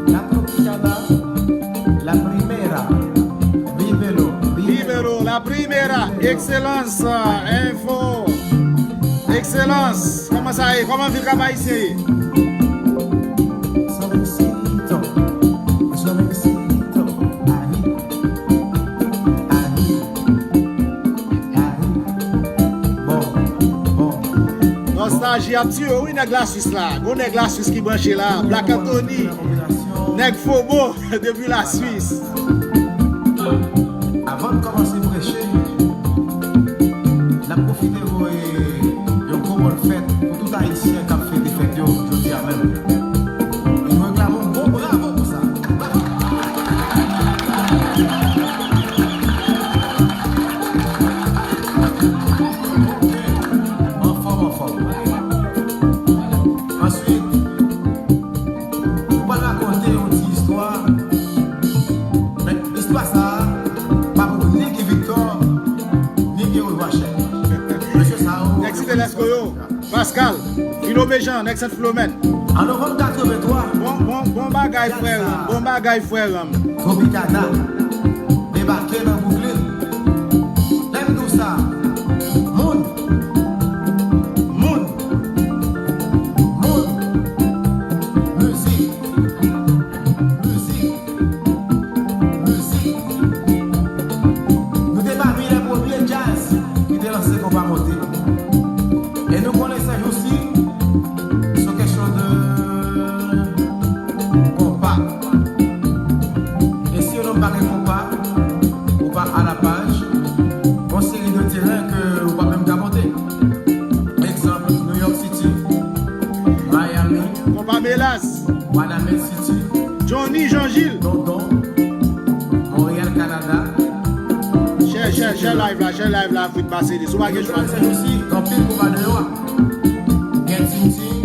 La Tropicana, la primera. Vívelo, vívelo. Vívelo, la primera. Excellence, euh, info. Excellence, kòman sa ye? Kòman vil Kap Ayisyen ye? Suavecito, suavecito, ají, ají, ají. Bon, bon. Nostalgie ap tiye wi nèg Laswis la. Gon nèg Laswis ki branche la. Black Anthony. Nèg Fobo depi Laswis. Avan n kòmanse preche, n ap pwofite voye yon gwo bòn fèt pou tout Ayisyen k ap fete fèt yo jodi a menm. E nou reklame yon gwo bravo pou sa. Anfòm, anfòm. Answit, nou pral rakonte yon ti istwa. Men istwa sa a pa pou ni Guy Victor, ni Guy Roger. Mesye sa yo. Nèg Site Lès yo, Pascal, Filo Bejan, nèg Sent Filomèn. An novanm katrevenntwa, bon, bon, bon bagay, frè Ram. Bon bagay, frè Ram. Tropicana debake nan Brooklyn. Lè m di w sa, moun, moun, moun, mizik, mizik, mizik. Nou te pami lè premye djaz ki te lanse konpa monte. E nou konnen sèjousi, se yon kesyon de konpa. E si yon nonm pa gen konpa, ou pa alapaj, gon seri de teren ke ou pa menm ka monte. Egzanp, New York City, Miami, konpa Melas, Wanament City, Johnny Jean Gilles, London, Montréal, Canada. Share, share, share live la, share live la, Fritz Marcelus. Ou pa gen chwa. Sèjousi, gen anpil konpa deyò a. Gen Tintin.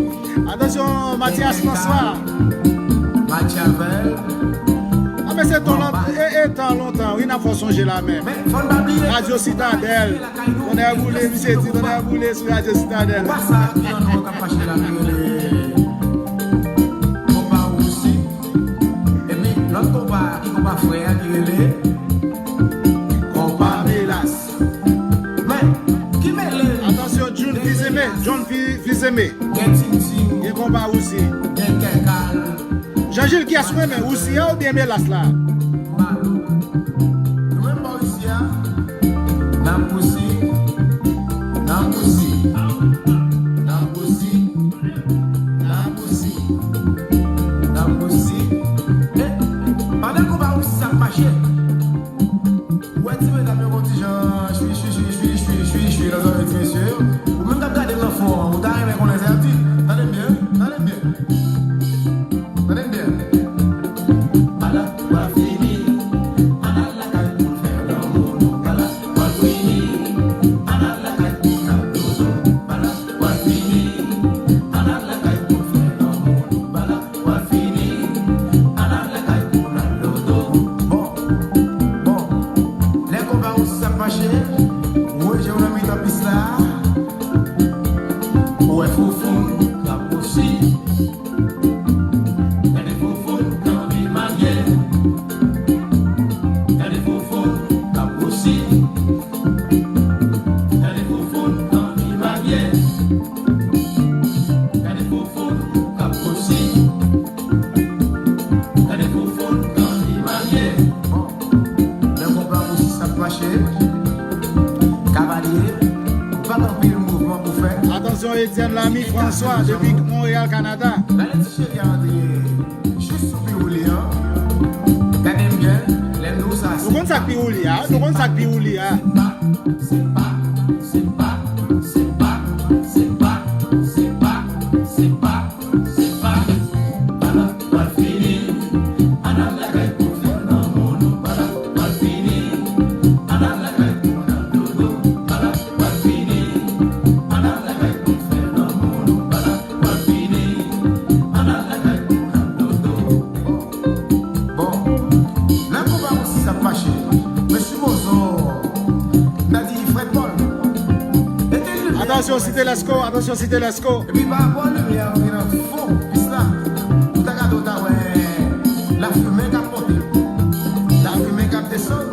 Atansyon, Mathias François. Machiavel. Ah, Se tan, e, e tan lontan, wi, n ap fè w sonje la menm. Radyo Sitadèl. Tonnè boule, misye di tonnè boule sou Radyo Sitadèl. Konpa sa ki nan nou k ap mache la, ki rele konpa Wousi. Epi lòt konpa, ki konpa frè a, ki rele konpa Melas. Men, ki mele. Atansyon, John Fils-Aimé, John Fi-, Fils-Aimé. Gen Tintin. Gen konpa Wousi. Gen Kèkal. Jean Gilles, kiyès ou renmen, Wousi a oubyen Melas la? Malou. Nou menm bò isi a, n ap Wousi, n ap Wousi, n ap Wousi, n ap Wousi, n ap Wousi. E, pandan konpa Wousi sa ap mache, ou wè ti medam yo gon ti jan chwi, chwi, chwi nan zòrèy ti mesye yo. Ou menm k ap gade l nan fon an, ou ta renmen konnen sa y ap di? Tande m byen, tande m byen. Tande m byen. Bal la pral fini, ann al lakay pou n fè lanmou nou. Bal la pral fini, ann al lakay pou n ap dodo. Bal la pral fini, ann al lakay pou n fè lanmou nou. Bal la pral fini, ann al lakay pou n al dodo. Bon, bon, lè konpa Wousi sa ap mache, ou wè je w nan mitan pis la. Ou wè Foufoun k ap Wousi. Gade Foufoun k anvi marye. Gade Foufoun k ap Wousi. Gade Foufoun k anvi marye. Gade Foufoun k ap Wousi. Gade Foufoun k anvi marye. Bon, lè konpa Wousi sa ap mache, kavalye, ou pa gen anpil mouvman pou fè. Atansyon, Etienne Lamy François, depi Montréal, Canada. Gade ti cheri a antre jis sou piwouli an. Gade m byen, lè m di w sa, nou konn sa k piwouli a, nou konn sa k piwouli a. Se pa, se pa, se pa, se pa, se pa, se pa. Se pa, bal la pral fini, ann al lakay pou fè lanmou nou. Bal la pral fini, ann al lakay pou n al dodo. Bal la pral fini, ann al lakay pou fè lanmou nou. Bal la pral fini, ann al lakay pou n al dodo. Bon, lè konpa Wousi sa ap mache, men sipozo, n a di Fred Paul. Ete limyè. Atansyon, Site Lèsko, atansyon, Site Lèsko. Epi pa rapò limyè a ki nan fon pis la, ou ta gade, ou ta wè lafimen k ap monte, lafimen k ap desann,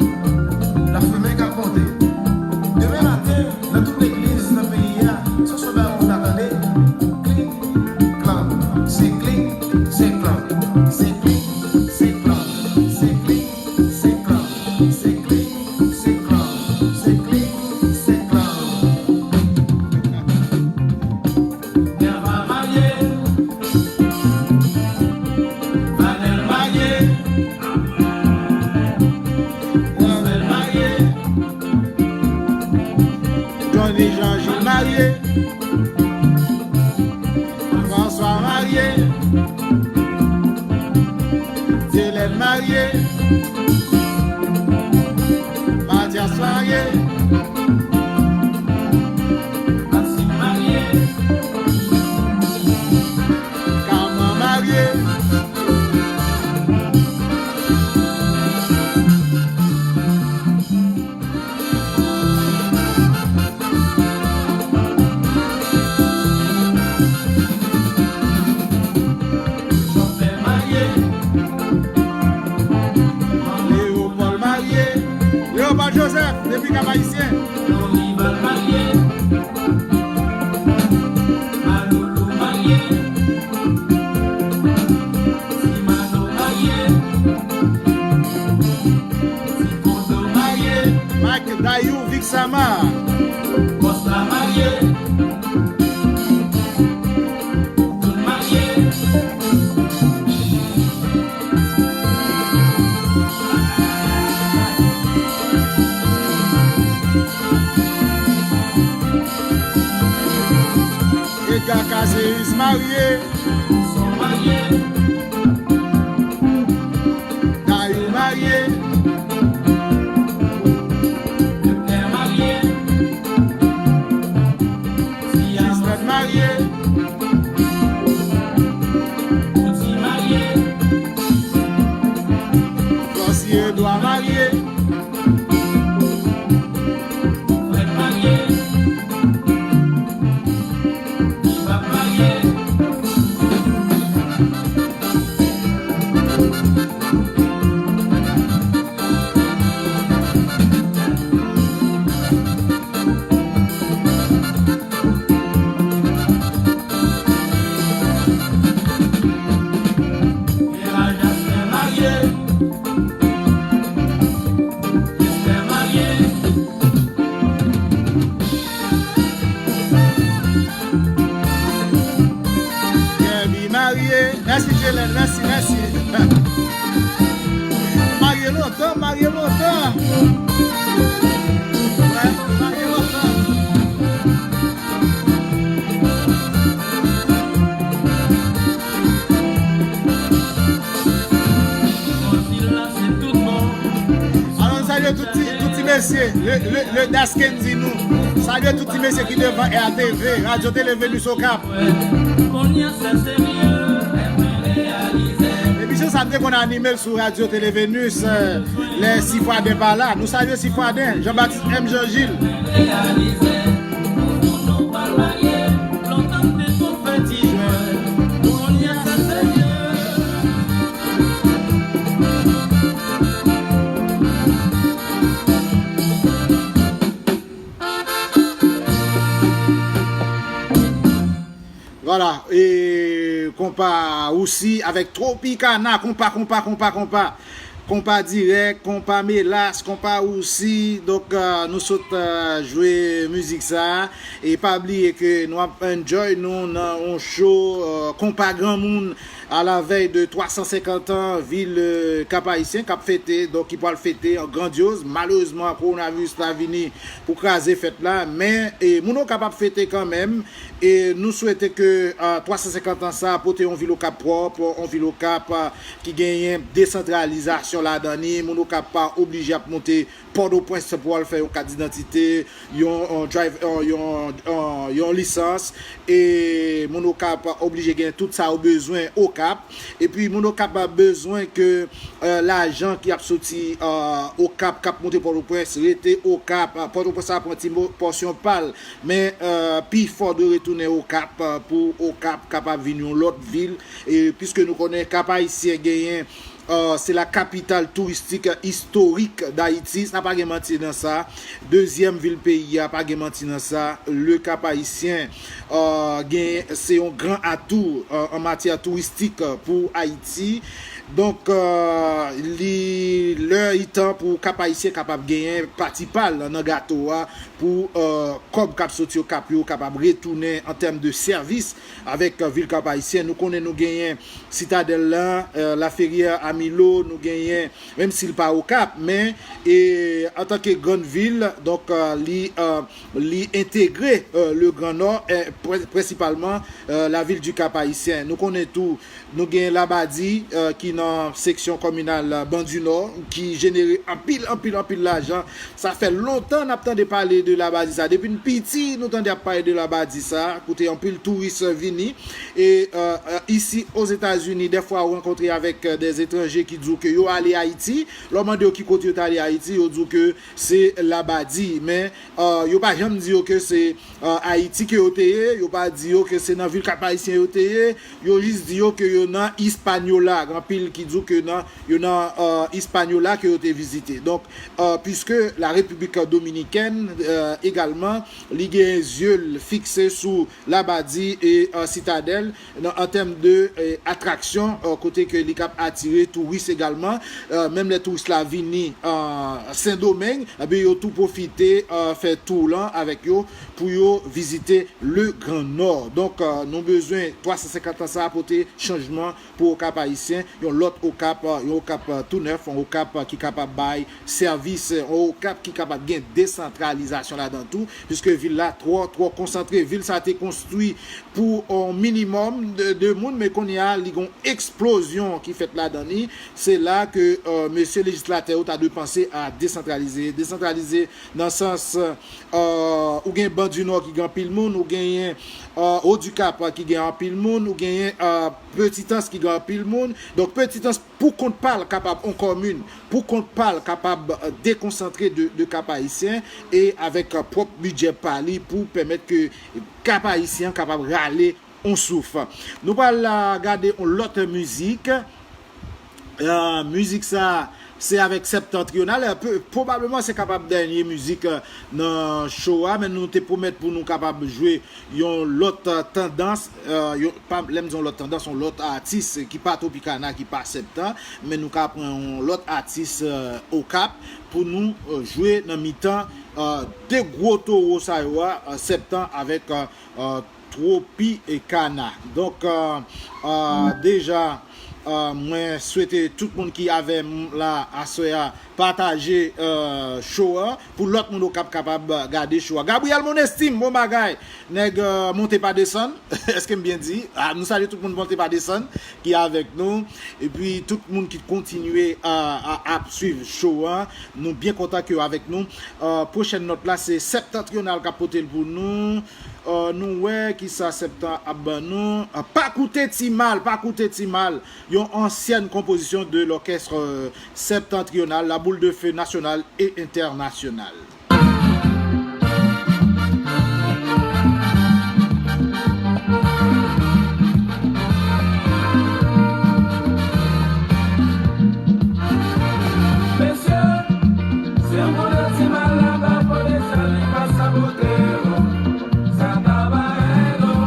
lafimen k ap monte. Demen maten, nan tout legliz nan peyi a, se sou bagay ou ta tande, kling, klang, se kling, se klang, se kling, se klang, se kling, se klang, se kling, se klang, se kling, se klang. Nerva marye, Vanel marye, Rosemel marye, Johnny Jean Gilles marye, François marye, Dylan marye, Mathias marye, Maxime marye, Carmen marye. Jòfè marye. Léopold marye. Léopold Joseph, depi Kap Ayisyen. Lorival marye. Maloulou marye. Ti Mano marye. Ti Kodo marye. Mike Dayou Vixama. Bòs la marye. Tout marye. Edgar Caceres marye. Son marye. Dayou marye. Leclerc marye. Gisèle marye. Bouti marye. Gen lontan. Wè, pa gen lontan. Alò, n salye tout ti, tout ti mesye. Le, le, le Das Kendy nou. Salye tout ti mesye ki devan R T V, Radio Télé Venus Okap. Emisyon sa m te konn anime l sou Radio Télé Venus, euh, lè Sifwaden pa la. Nou salye Sifwaden, Jean-Baptiste M. Jean Gilles. Vwala, e konpa Rousi avèk Tropicana, konpa, konpa, konpa, konpa. Konpa Dirèk, konpa Melas, konpa Rousi. Donk, euh, nou sot, euh, jwe mizik sa. E pa bliye ke nou ap enjoy nou nan yon show, euh, konpa granmoun a la vèy de twa san senkant an vil, euh, Kap Ayisyen k ap fete, donk ki pral fete an grandyoz. Malerezman, kowonaviris la vini pou kraze fèt la, men, e, moun Okap ap fete kanmenm. E nou swete ke, euh, twa san senkant an sa pote yon vil Okap pwòp, yon vil Okap, euh, ki genyen desantralizasyon ladan li, moun Okap pa oblije ap monte Pòtoprens pou al fè yon kat didantite, yon, yon drive, yon, yon, yon, yon lisans, e moun Okap oblije gen tout sa yo bezwen Okap. Epi moun Okap bezwen ke, euh, lajan ki ap soti, euh, Okap, k ap monte Pòtoprens, rete Okap. Euh, Pòtoprens ap pran ti mo-, pòsyon pa l, men, euh, pifò dwe retounen Okap, euh, pou Okap kapab vin yon lòt vil. E piske nou konnen Kap Ayisyen genyen, euh, se la kapital touristik istorik d Ayiti, sa pa gen manti nan sa. Dezyèm vil peyi a, pa gen manti nan sa. Le Cap Haïtien, euh, gen, se yon gran atou, euh, an matyè touristik pou Ayiti. Donk, euh, li, lè li tan pou Kap Ayisyen kapab genyen pati pa l nan gato a pou, euh, kòb k ap soti Okap yo kapab retounen an tèm de sèvis avèk, euh, vil Kap Ayisyen. Nou konnen nou genyen Sitadèl la, euh, Laferyè a Milo, nou genyen, menm si l pa Okap, men, e, antanke grann vil, donk, euh, li, euh, li entegre, euh, le Grand Nord, e, prensipalman, euh, la ville du Cap Haïtien. Nou konnen tou, nou gen Labadi, euh, ki nan seksyon kominal, euh, Ban du Nord, ki jenere anpil, anpil, anpil lajan. Sa fè lontan n ap tande pale de Labadi sa. Depi n piti, nou tande ap pale de Labadi sa, kote anpil touris vini. E, euh, euh, isi Ozetazini, dèfwa ou rankontre avèk, euh, des étrangers ki di w ke yo ale Ayiti. Lè w mande yo ki kote yo t ale Ayiti, yo di w ke se Labadi. Men, euh, yo pa janm di yo ke se, euh, Ayiti ke yo te ye. Yo pa di yo ke se nan vil Kap Ayisyen yo te ye. Yo jis di yo ke yo nan Hispaniola. Gen anpil ki di w ke nan, yo nan, euh, Hispaniola ke yo te vizite. Donk, euh, puisque la République dominicaine, euh, également, li gen zye l fikse sou Labadi e, euh, Sitadèl, nan, an tèm de, euh, atraksyon, euh, kote ke li kab atire touris egalman. Euh, menm lè touris la vini, euh, Sendomeng, ebyen, yo tou pwofite, euh, fè tou lan avèk yo pou yo vizite le Grand Nord. Donk, euh, nou bezwen twa san senkant an sa a pote chanjman pou Okap Ayisyen, yon lòt Okap, euh, yon Okap, euh, tou nèf, yon Okap, euh, ki kapab bay sèvis, yon Okap ki kapab gen desantralizasyon ladan tou, puiske vil la twò, twò konsantre. Vil sa te konstwi pou yon minimòm de, de moun, men kounye a, li gon eksplozyon ki fèt ladan li. Se la ke, euh, mesye lejislatè yo ta dwe panse a desantralize. Desantralize nan sans, euh, ou gen Ban du Nord ki gen anpil moun, ou genyen, euh, Haut du Cap ki gen anpil moun, ou genyen, euh, Petitans ki gen anpil moun. Donk, Petitans pou kont pa l kapab on kòmin, pou kont pa l kapab, euh, dekonsantre de, de Kap Ayisyen e avèk, euh, pwòp bidjè pa li pou pèmèt ke Kap Ayisyen an kapab rale on souf. Nou pral, euh, gade on lòt mizik. Euh, mizik sa, se avèk Septentrional. Euh, pe-, pwobableman se kapab dènye mizik, euh, nan show a, men nou te pwomèt pou nou kapab jwe yon lòt, euh, tandans, euh, yon, pa, lè m di yon lòt tandans, yon lòt atis ki pa Tropicana, ki pa Septan, men nou ka pran yon lòt atis, euh, Okap pou nou, euh, jwe nan mitan, euh, de gwo towo sa yo a, euh, Septan avèk, euh, euh, Tropicana. Donk, euh, euh, deja, Euh, mwen swete tout moun ki avè m la aswè a pataje, euh, show a pou lòt moun yo kap kapab gade show a. Gabriel Monestim, bon bagay. Nèg, euh, monte pa desann. Èske m byen di? Ah, nou salye tout moun monte pa desann ki avèk nou. Epi tout moun ki kontinye, euh, a, ap swiv show a. Nou byen kontan ke yo avèk nou. Euh, pwochèn nòt la, se Septentrional k ap pote l pou nou. Euh, nou wè kisa Septan ap ban nou. Euh, pa koute Ti Mal, pa koute Ti Mal. Yon ansyèn konpozisyon de l'orchestre, euh, Septentrional, La Boule de Feu national et international. Mesye, si yon moun Ti Mal la pa pote sa, li pa sabote, oh. Sa ta va red, oh.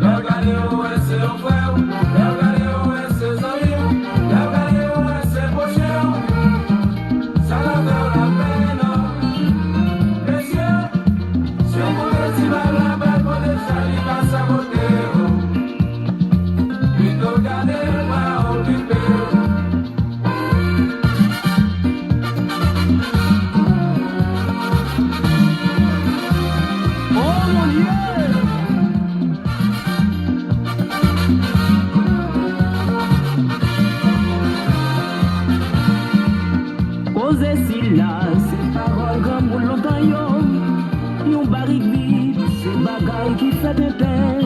Lè w gade w wè se yon frè w, lè w gade w wè se zanmi w, lè w gade w wè se pwochen w. Sa la fè w lapèn, non. Mesye, si w konnen Ti Mal la pa konnen sa li pa sabote w. Pito gade w pa okipe w. Oh mon Dieu! Koze sila, se pawòl granmoun lontan yo. Yon barik vid, se bagay ki fè tenten.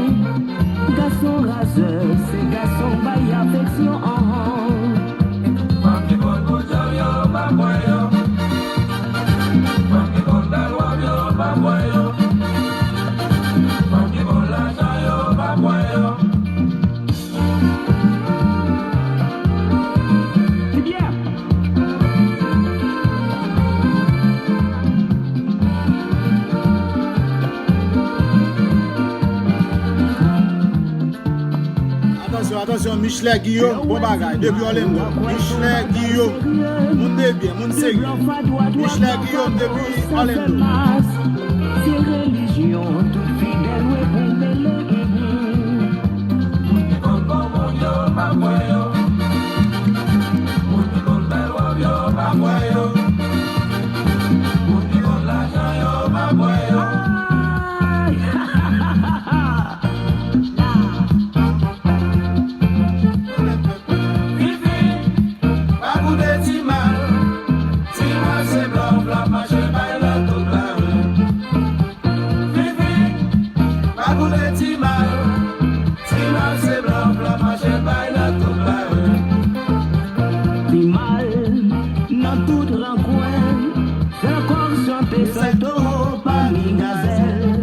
Gason razè, se gason bay afeksyon, anhan. Fanm ki konn pou djòl yo, pa kwè yo. Fanm ki konn bèl wòb yo, pa kwè yo. Fanm ki konn lajan yo, pa kwè yo. Ki byen? Atansyon, atansyon, Michelet Guillaume, bon bagay, depi Orlando. Michelet Guillaume, moun de byen, moun serye. Michelet Guillaume depi Orlando. Se relijyon, tout fidèl, wi, pou mele. Moun ki konn bon moun yo, pa kwè yo. Moun ki konn bèl wòb yo, pa kwè yo. Moun ki konn lajan yo, pa kwè yo. Fifi, pa koute Ti Mal. Ti Mal se blòf, l ap mache bay nan tout lari. Fifi, pa koute Ti Mal. Ti Mal se blòf, l ap mache bay nan tout lari. Ti Mal nan tout rankwen, fè kòk chante sèl towo pami gazèl.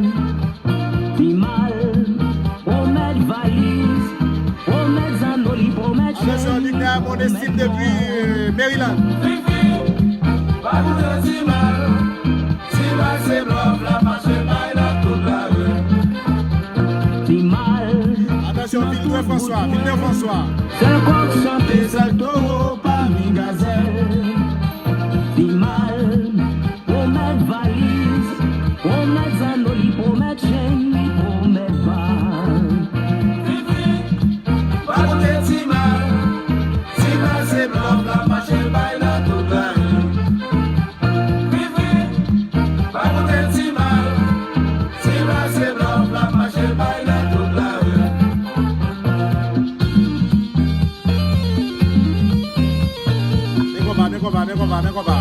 Ti Mal pwomèt valiz, pwomèt zanno, li pwomèt chen. Atansyon, Ligna Monestin depi, euh, Maryland. Fifi, pa koute Ti Mal. Ti Mal se blòf, l ap mache bay nan tout lari. Ti Mal. Atansyon, Vilde François, Vilde François. Sèl kòk chante, sèl towo pami gazèl. Ti Mal pwomèt valiz, pwomèt zanno, li pwomèt chen, li pwomèt bal. Fifi, pa koute Ti Mal. Ti Mal se blòf, l ap mache bay nan tout lari. Fifi, pa koute Ti Mal. Ti Mal se blòf, l ap mache bay nan tout lari. Men konpa, men konpa, men konpa, men konpa.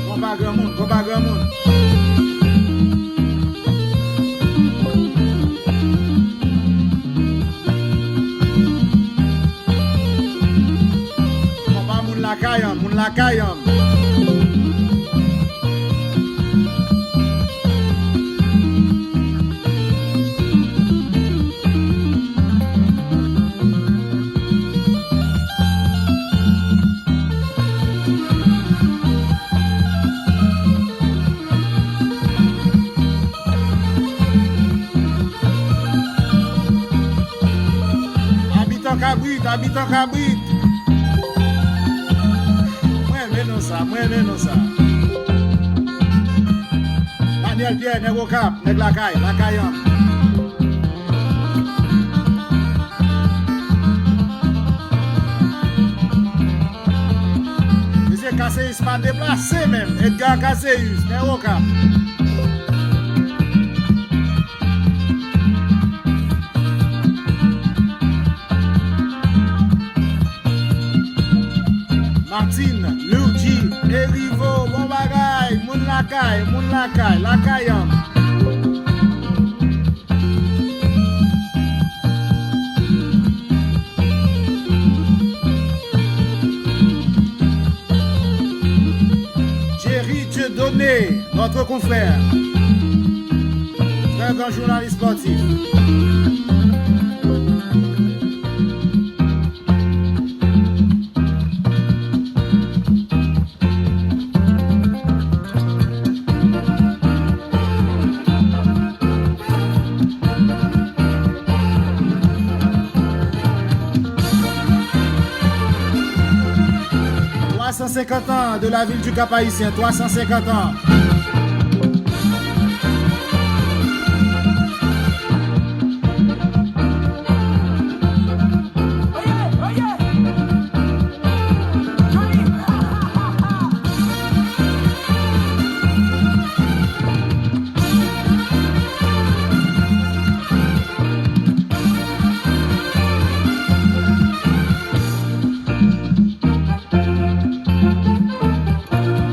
Konpa granmoun, konpa granmoun. Konpa moun lakay an, moun lakay an. Abitan Kabrit, abitan Kabrit. Mwen renmen non sa, mwen renmen non sa. Daniel Pierre, nèg Okap, nèg lakay, lakay an. Caséus pa deplase menm. Edgar Caséus, Nèwoka. Martine, Lourdy, Erivo, bon bagay, moun lakay, moun lakay, lakay an. Jerry Dieudonné, notre confrère, très grand journaliste sportif. Trois cent cinquante ans de la ville du Cap-Haïtien, trois cent cinquante ans.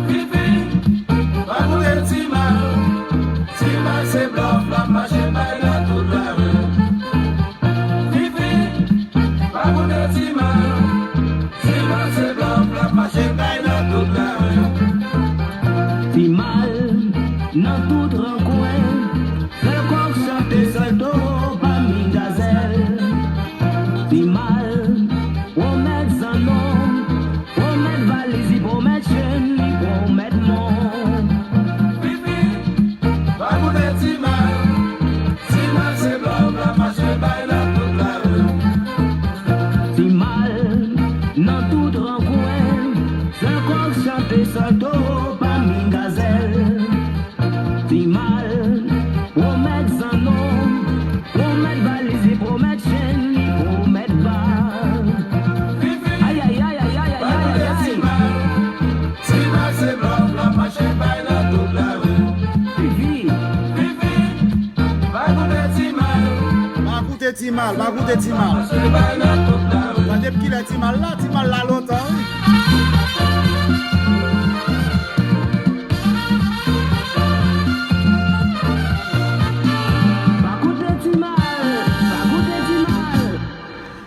Fifi, pa koute Ti Mal. Ti Mal se blòf l ap mache bay nan tout lari. Fifi, pa koute Ti Mal. Ti Mal se blòf l ap mache bay nan tout lari. Ti Mal nan tout rankwen. Sèl kòk chante, sèl towo pami gazèl. Ti Mal pwomèt zanno, pwomèt valiz, li pwomèt chenn, li pwomèt mò. Fifi, pa koute Ti Mal. Ti Mal se blòf l ap mache bay nan tout lari. Ti Mal nan tout rankwen. Sèl kòk chante, sèl towo pami gazèl. Ti Mal pwomèt zanno, pwomèt valiz, li pwomèt chenn, li pwomèt bag. Fifi, ay, ay, ay. Pa koute Ti Mal. Ti Mal se blòf l ap mache bay nan tout lari. Fifi. Fifi, pa koute Ti Mal. Pa koute Ti Mal, pa koute Ti Mal. Gade depi kilè Ti Mal la, Ti Mal la lontan, wi. Pa koute Ti Mal, pa koute Ti Mal.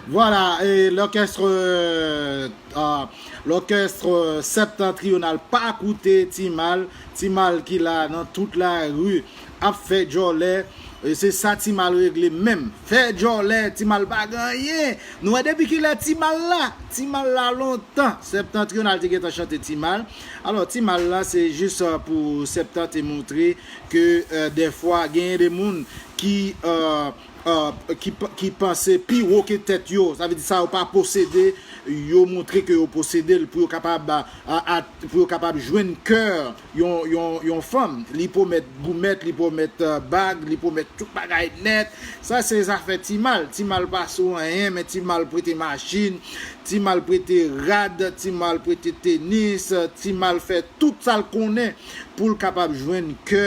Voilà, et l'orchestre, euh, euh, l'orchestre septentrional, pa koute Ti Mal, Ti Mal ki la nan tout lari ap fè djòlè. E se sa Ti Mal regle menm. Fè djòlè, Ti Mal pa gen anyen. Nou wè depi kilè Ti Mal la? Ti Mal la lontan. Septentrional te gentan chante Ti Mal. Alò, Ti Mal la, se jis, euh, pou Septan te montre ke, euh, dèfwa, genyen de moun ki, euh, euh, ki p-, ki panse pi wo ke tèt yo. Sa vle di sa yo pa posede, yo montre ke yo posede l pou yo kapab, a, a, pou yo kapab jwenn kè yon, yon, yon fanm. Li pwomèt goumèt, li pwomèt, euh, bag, li pwomèt tout bagay nèt. Sa se zafè Ti Mal. Ti Mal pa sou anyen, men Ti Mal prete machin, Ti Mal prete rad, Ti Mal prete tenis, Ti Mal fè tout sa l konnen pou l kapab jwenn kè,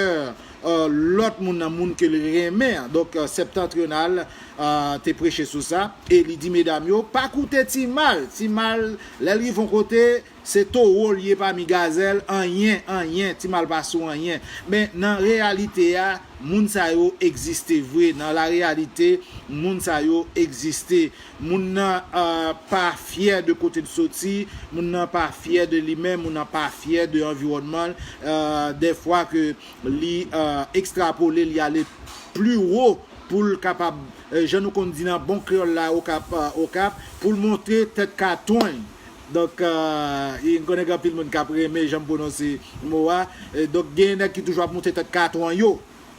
euh, lòt moun nan, moun ke l renmen an. Donk, euh, Septentrional, euh, te preche sou sa, e li di medam yo, pa koute Ti Mal. Ti Mal, lè l rive yon kote, se towo l ye pami gazèl, anyen, anyen, Ti Mal pa sou anyen. Men nan reyalite a, moun sa yo egziste vre. Nan la reyalite, moun sa yo egziste. Moun nan, euh, pa fyè de kote l soti, moun nan pa fyè de li menm, moun nan pa fyè de anviwònman l. Euh, dèfwa ke li, euh, ekstrapole, li ale pli wo pou l kapab, euh, jan nou konn di nan bon kreyòl la, Okap, euh, Okap, pou l montre tèt katon l. Donk, euh, e m konnen gen anpil moun k ap renmen jan m pwononse mo a. E donk, gen nèg ki toujou ap montre tèt katon yo.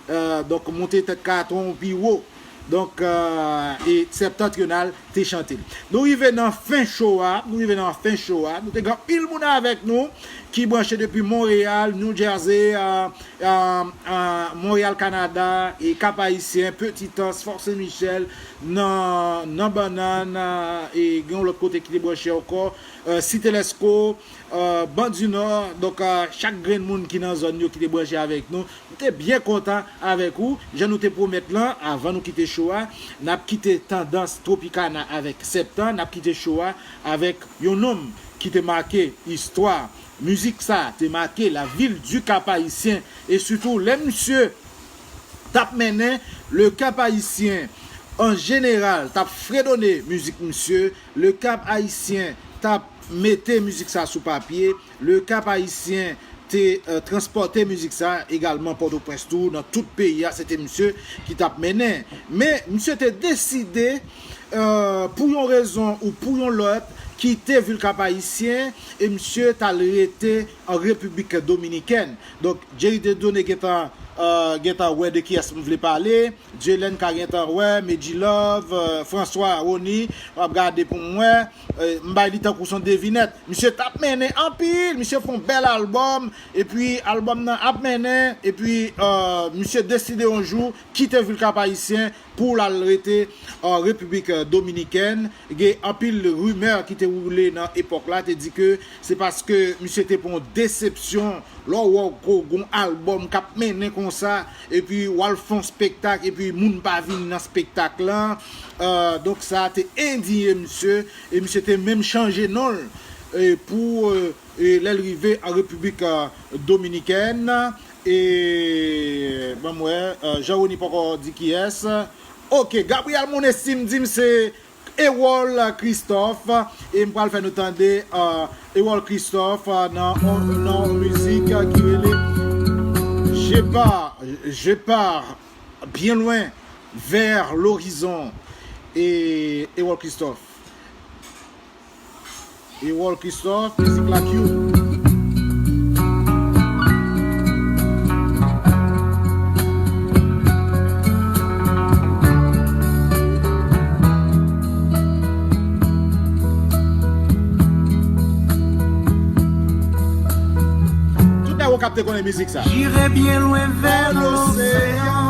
Euh, donk, montre tèt katon pi wo. Donk, euh, e Septentrional te chante l. Nou rive nan fen show a, nou rive nan fen show a. Nou te gen anpil moun avèk nou ki branche depi Monreyal, New Jersey, euh, euh, euh, Monreyal, Kanada, e Kap Ayisyen, Petitans, Fò Sen Michèl, nan, nan Bannann, euh, e gen yon lòt kote ki te branche ankò, euh, Site Lèsko, euh, Ban di Nò. Donk, euh, chak grenn moun ki nan zòn yo ki te branche avèk nou, nou te byen kontan avèk ou. Jan nou te pwomèt lan, avan nou kite show a, n ap kite tandans Tropicana avèk Septan, n ap kite show a avèk yon nonm ki te make istwa mizik sa, te make la ville du Cap-Haïtien, e sitou lè misye t ap mennen, le Cap-Haïtien an jeneral t ap fredone mizik misye, le Cap-Haïtien t ap mete mizik sa sou papye, le Cap-Haïtien te, euh, transpòte mizik sa egalman Pòtoprens tou, nan tout peyi a, se te misye ki t ap mennen. Men, misye te deside, euh, pou yon rezon ou pou yon lòt, kite vil Kap Ayisyen e misye t al rete an Repiblik Dominikèn. Donk, Jerry Dieudonné gentan, euh, gentan wè de kiyès m vle pale. Jelen ka gentan wè, Medjilove, euh, François Rony, w ap gade pou m wè. Euh, m bay li tankou s on devinèt. Misye t ap mennen anpil, misye fè yon bèl albòm, epi albòm nan ap mennen, epi, euh, misye deside yon jou kite vil Kap Ayisyen pou l al rete, euh, Repiblik, euh, Dominikèn. Gen anpil rimè ki te woule nan epòk la, te di ke se paske misye te pran yon desepsyon. Lè w wè w ko-, gon albòm k ap mennen konsa, epi w al fè yon spektak, epi moun pa vin nan spektak lan, euh, donk sa te endiye misye, e misye te menm chanje non l, e pou, euh, e lè l rive an Repiblik, euh, Dominikèn, e, ban m wè, euh, Jean Rony poko di kiyès. Ok, Gabriel Monestime di m se Erol Christophe, e m pral fè nou tande, euh, Erol Christophe, euh, nan, nan yon mizik ki rele Je pars, je pars bien loin vers l'horizon. E Erol Christophe. Erol Christophe, mizik la Q. Tout nèg Okap te konnen mizik sa. J'irai bien loin vers l'océan,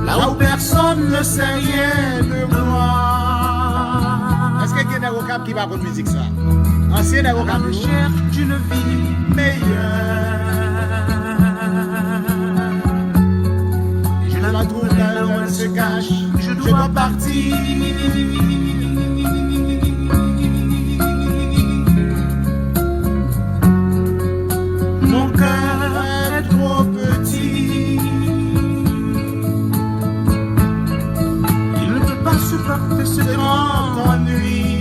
là où personne ne sait rien de moi. Èske gen nèg Okap ki pa konn mizik sa? Ansyen nèg Okap yo. À la recherche d'une vie meilleure. Je la trouve là où elle se cache. Je dois partir. Mon cœur est trop petit. Il ne peut pas supporter ce grand ennui.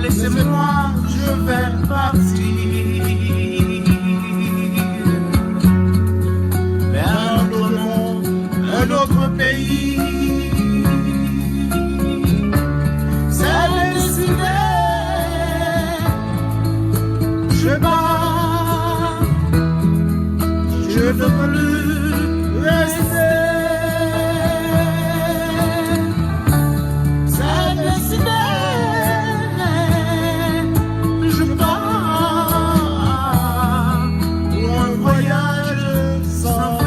Laissez-moi, je vais partir vers un autre monde, un autre pays. C'est décidé, je pars, je ne veux plus rester. C'est décidé, je pars pour un voyage sans fin.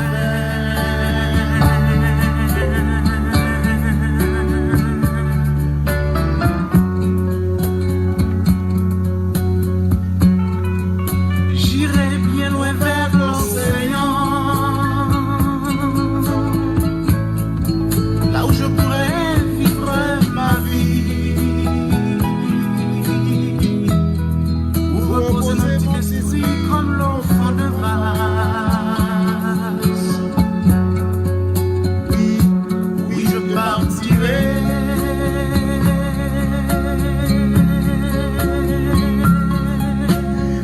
J'irai bien loin vers l'océan, là où je pourrai vivre ma vie, où reposer mon petit esprit comme l'enfant de Mars. Oui, oui, je partirai.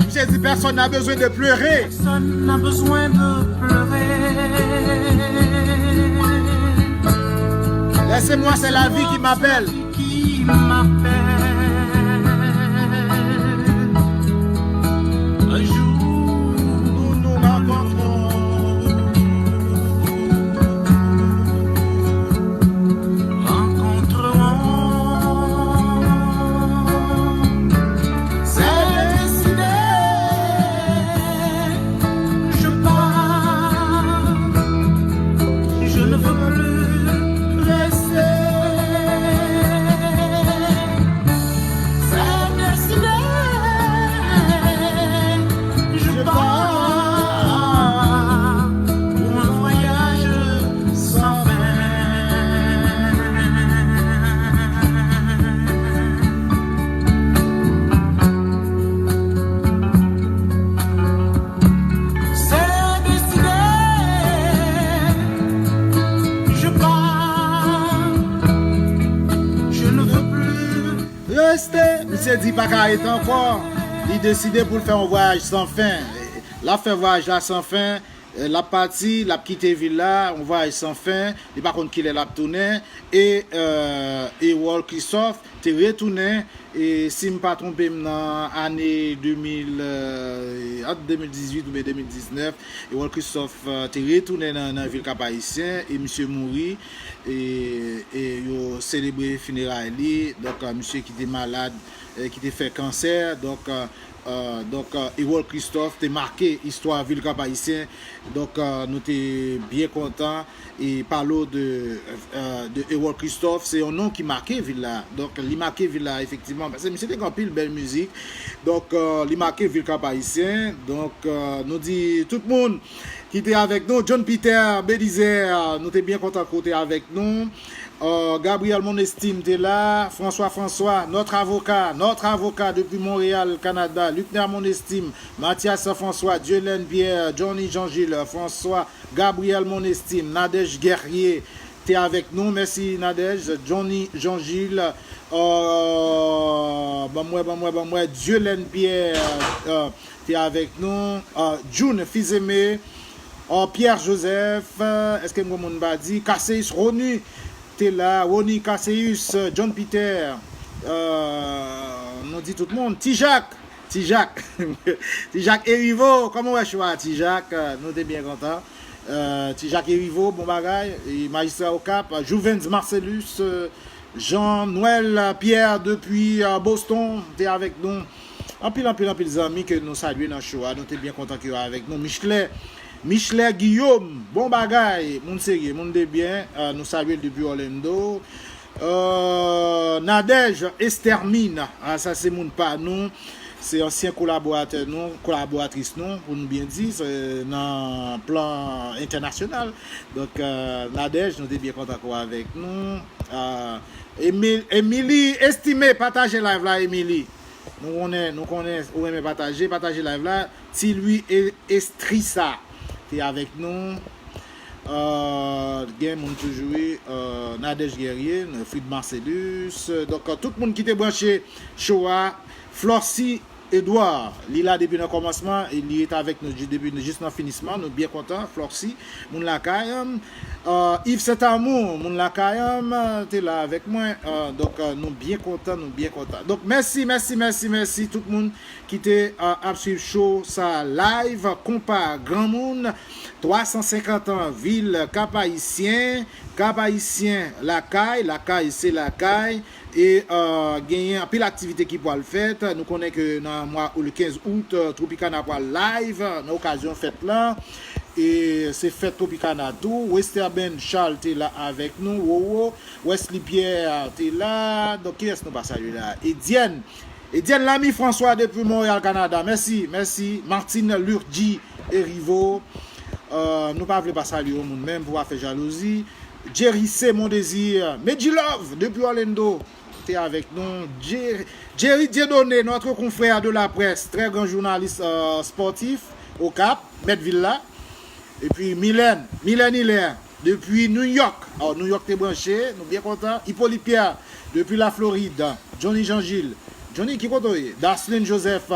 Misye di, personne n'a besoin de pleurer. Personne n'a besoin de pleurer. Laissez-moi, c'est la vie qui m'appelle. Qui m'appelle. Un jour, nous nous rencontrons. Rencontrons Reste, misye di pa ka ret ankò. Li deside pou l fè yon vwayaj san fen. L ap fè vwayaj la san fen. L ap pati, l ap kite vil la, yon vwayaj san fen. Li pa konn kilè l ap tounen. E Erol Christophe te retounen. E si m pa twonpe m, nan ane de mil, ant de mil dizuit oubyen de mil diznèf, Erol Christophe te retounen nan, nan vil Kap Ayisyen e misye mouri. E, e yo selebre fineray li. Donk, misye ki te malad, ki te fè kansè. Donk, donk, Erol Christophe te make istwa vil Kap Ayisyen. Donk, nou te byen kontan e pale w de, de Erol Christophe. Se yon non ki make vil la. Donk, li make vil la efektivman. Paske misye te gen anpil bèl mizik. Donk, li make vil Kap Ayisyen. Donk, nou di tout moun ki te avèk nou. John Peter Belizaire, nou te byen kontan ke w te avèk nou. Gabriel Monestime te la, François François, notre avocat, notre avocat depuis Montréal, Canada, Lucner Monestime, Mathias François, Dieulen Pierre, Johnny Jean-Gilles, François, Gabriel Monestime, Nadège Guerrier te avèk nou, mèsi Nadège, Johnny Jean-Gilles, ban m wè, ban m wè, ban m wè, Dieulen Pierre te avèk nou, June Fizeme, Pierre Joseph, èske m gen moun m pa di, Cassius Rony, te la, Rony Cassius, John Peter, nou di tout moun, Ti Jak, Ti Jak, Ti Jak Erivo, kòman w wè cho a, Ti Jak? Nou te byen kontan. Ti Jak Erivo, bon bagay, e Majistra Okap, Jouvens Marcellus, Jean Noël Pierre depi Boston, te avèk nou. Anpil, anpil, anpil zanmi ke nou salye nan cho a, nou te byen kontan ke yo avèk nou. Michelet, Michelet Guillaume, bon bagay, moun serye, moun de byen, nou salye l depi Orlando. Nadège Estermine, sa se moun pa nou, se ansyen kolaboratè nou, kolaboratris nou, pou nou byen di, nan plan entènasyonal. Donk, Nadège, nou te byen kontan ke w avèk nou. Emily Estimé, pataje live la, Emily. Nou konnen, nou konnen ou renmen pataje, pataje live la. Ti Louis Estrissa te avèk nou. Gen moun toujou, wi. Nadège Guerrier, Frid Marcellus. Donk, tout moun ki te branche cho a. Florcy Edouard, li la depi nan kòmansman, e li ret avèk nou depi jis nan finisman. Nou byen kontan, Florcy. Moun lakay, Yves Saint Amour, moun lakay, te la avèk mwen. Donk, nou byen kontan, nou byen kontan. Donk, mèsi, mèsi, mèsi, mèsi tout moun ki te ap swiv cho sa live, konpa granmoun, twa san senkant an, vil Kap Ayisyen, Kap Ayisyen lakay, lakay se lakay. E genyen anpil aktivite ki pwal fèt. Nou konnen ke nan mwa, le kenz out, Tropicana pwal live nan okazyon fèt lan. E se fèt Tropicana tou. Westerben Charles te la avèk nou, Wowo. Wesley Pierre te la. Donk, kiyès nou pa salye la? Edienne. Edienne Lamy François depi Montréal, Canada. Mèsi, mèsi. Martine Lurgy Erivo. Nou pa vle pa salye yon moun menm pou pa fè jalouzi. Jerry C Mondésir, Medjilove depi Orlando, te avèk nou. Jerry Dieudonné, notre confrère de la presse, très grand journaliste sportif, Okap, mèt vil la. Epi Mylène, Mylène Hilaire, depi New York. New York te branche, nou byen kontan. Hippolyte Pierre, depi la Floride. Johnny Jean Gilles. Johnny, ki kote w ye? Daslin Joseph,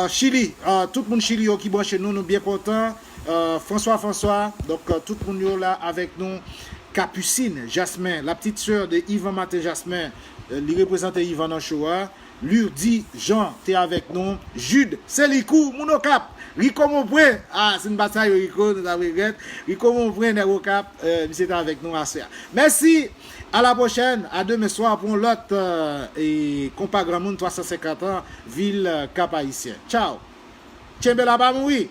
Chili, tout moun Chili yo ki branche nou, nou byen kontan. François François, donk, tout moun yo la avèk nou. Capucine Jasmin, la petite sœur de Yvan Martin Jasmin, li reprezante Yvan nan cho a. Lurdy Jean te avèk nou. Jude Selikou, moun Okap. Rico Monpwen. Ah, si n pa salye Rico, nou t ap regrèt. Rico Monpwen, nèg Okap, misye te avèk nou aswè a. Mèsi. À la prochaine, à demain soir pour yon lòt, euh, e konpa granmoun twa san senkant an, vil, euh, Kap Ayisyen. Tchaw! Tchenbe la, pa mouri!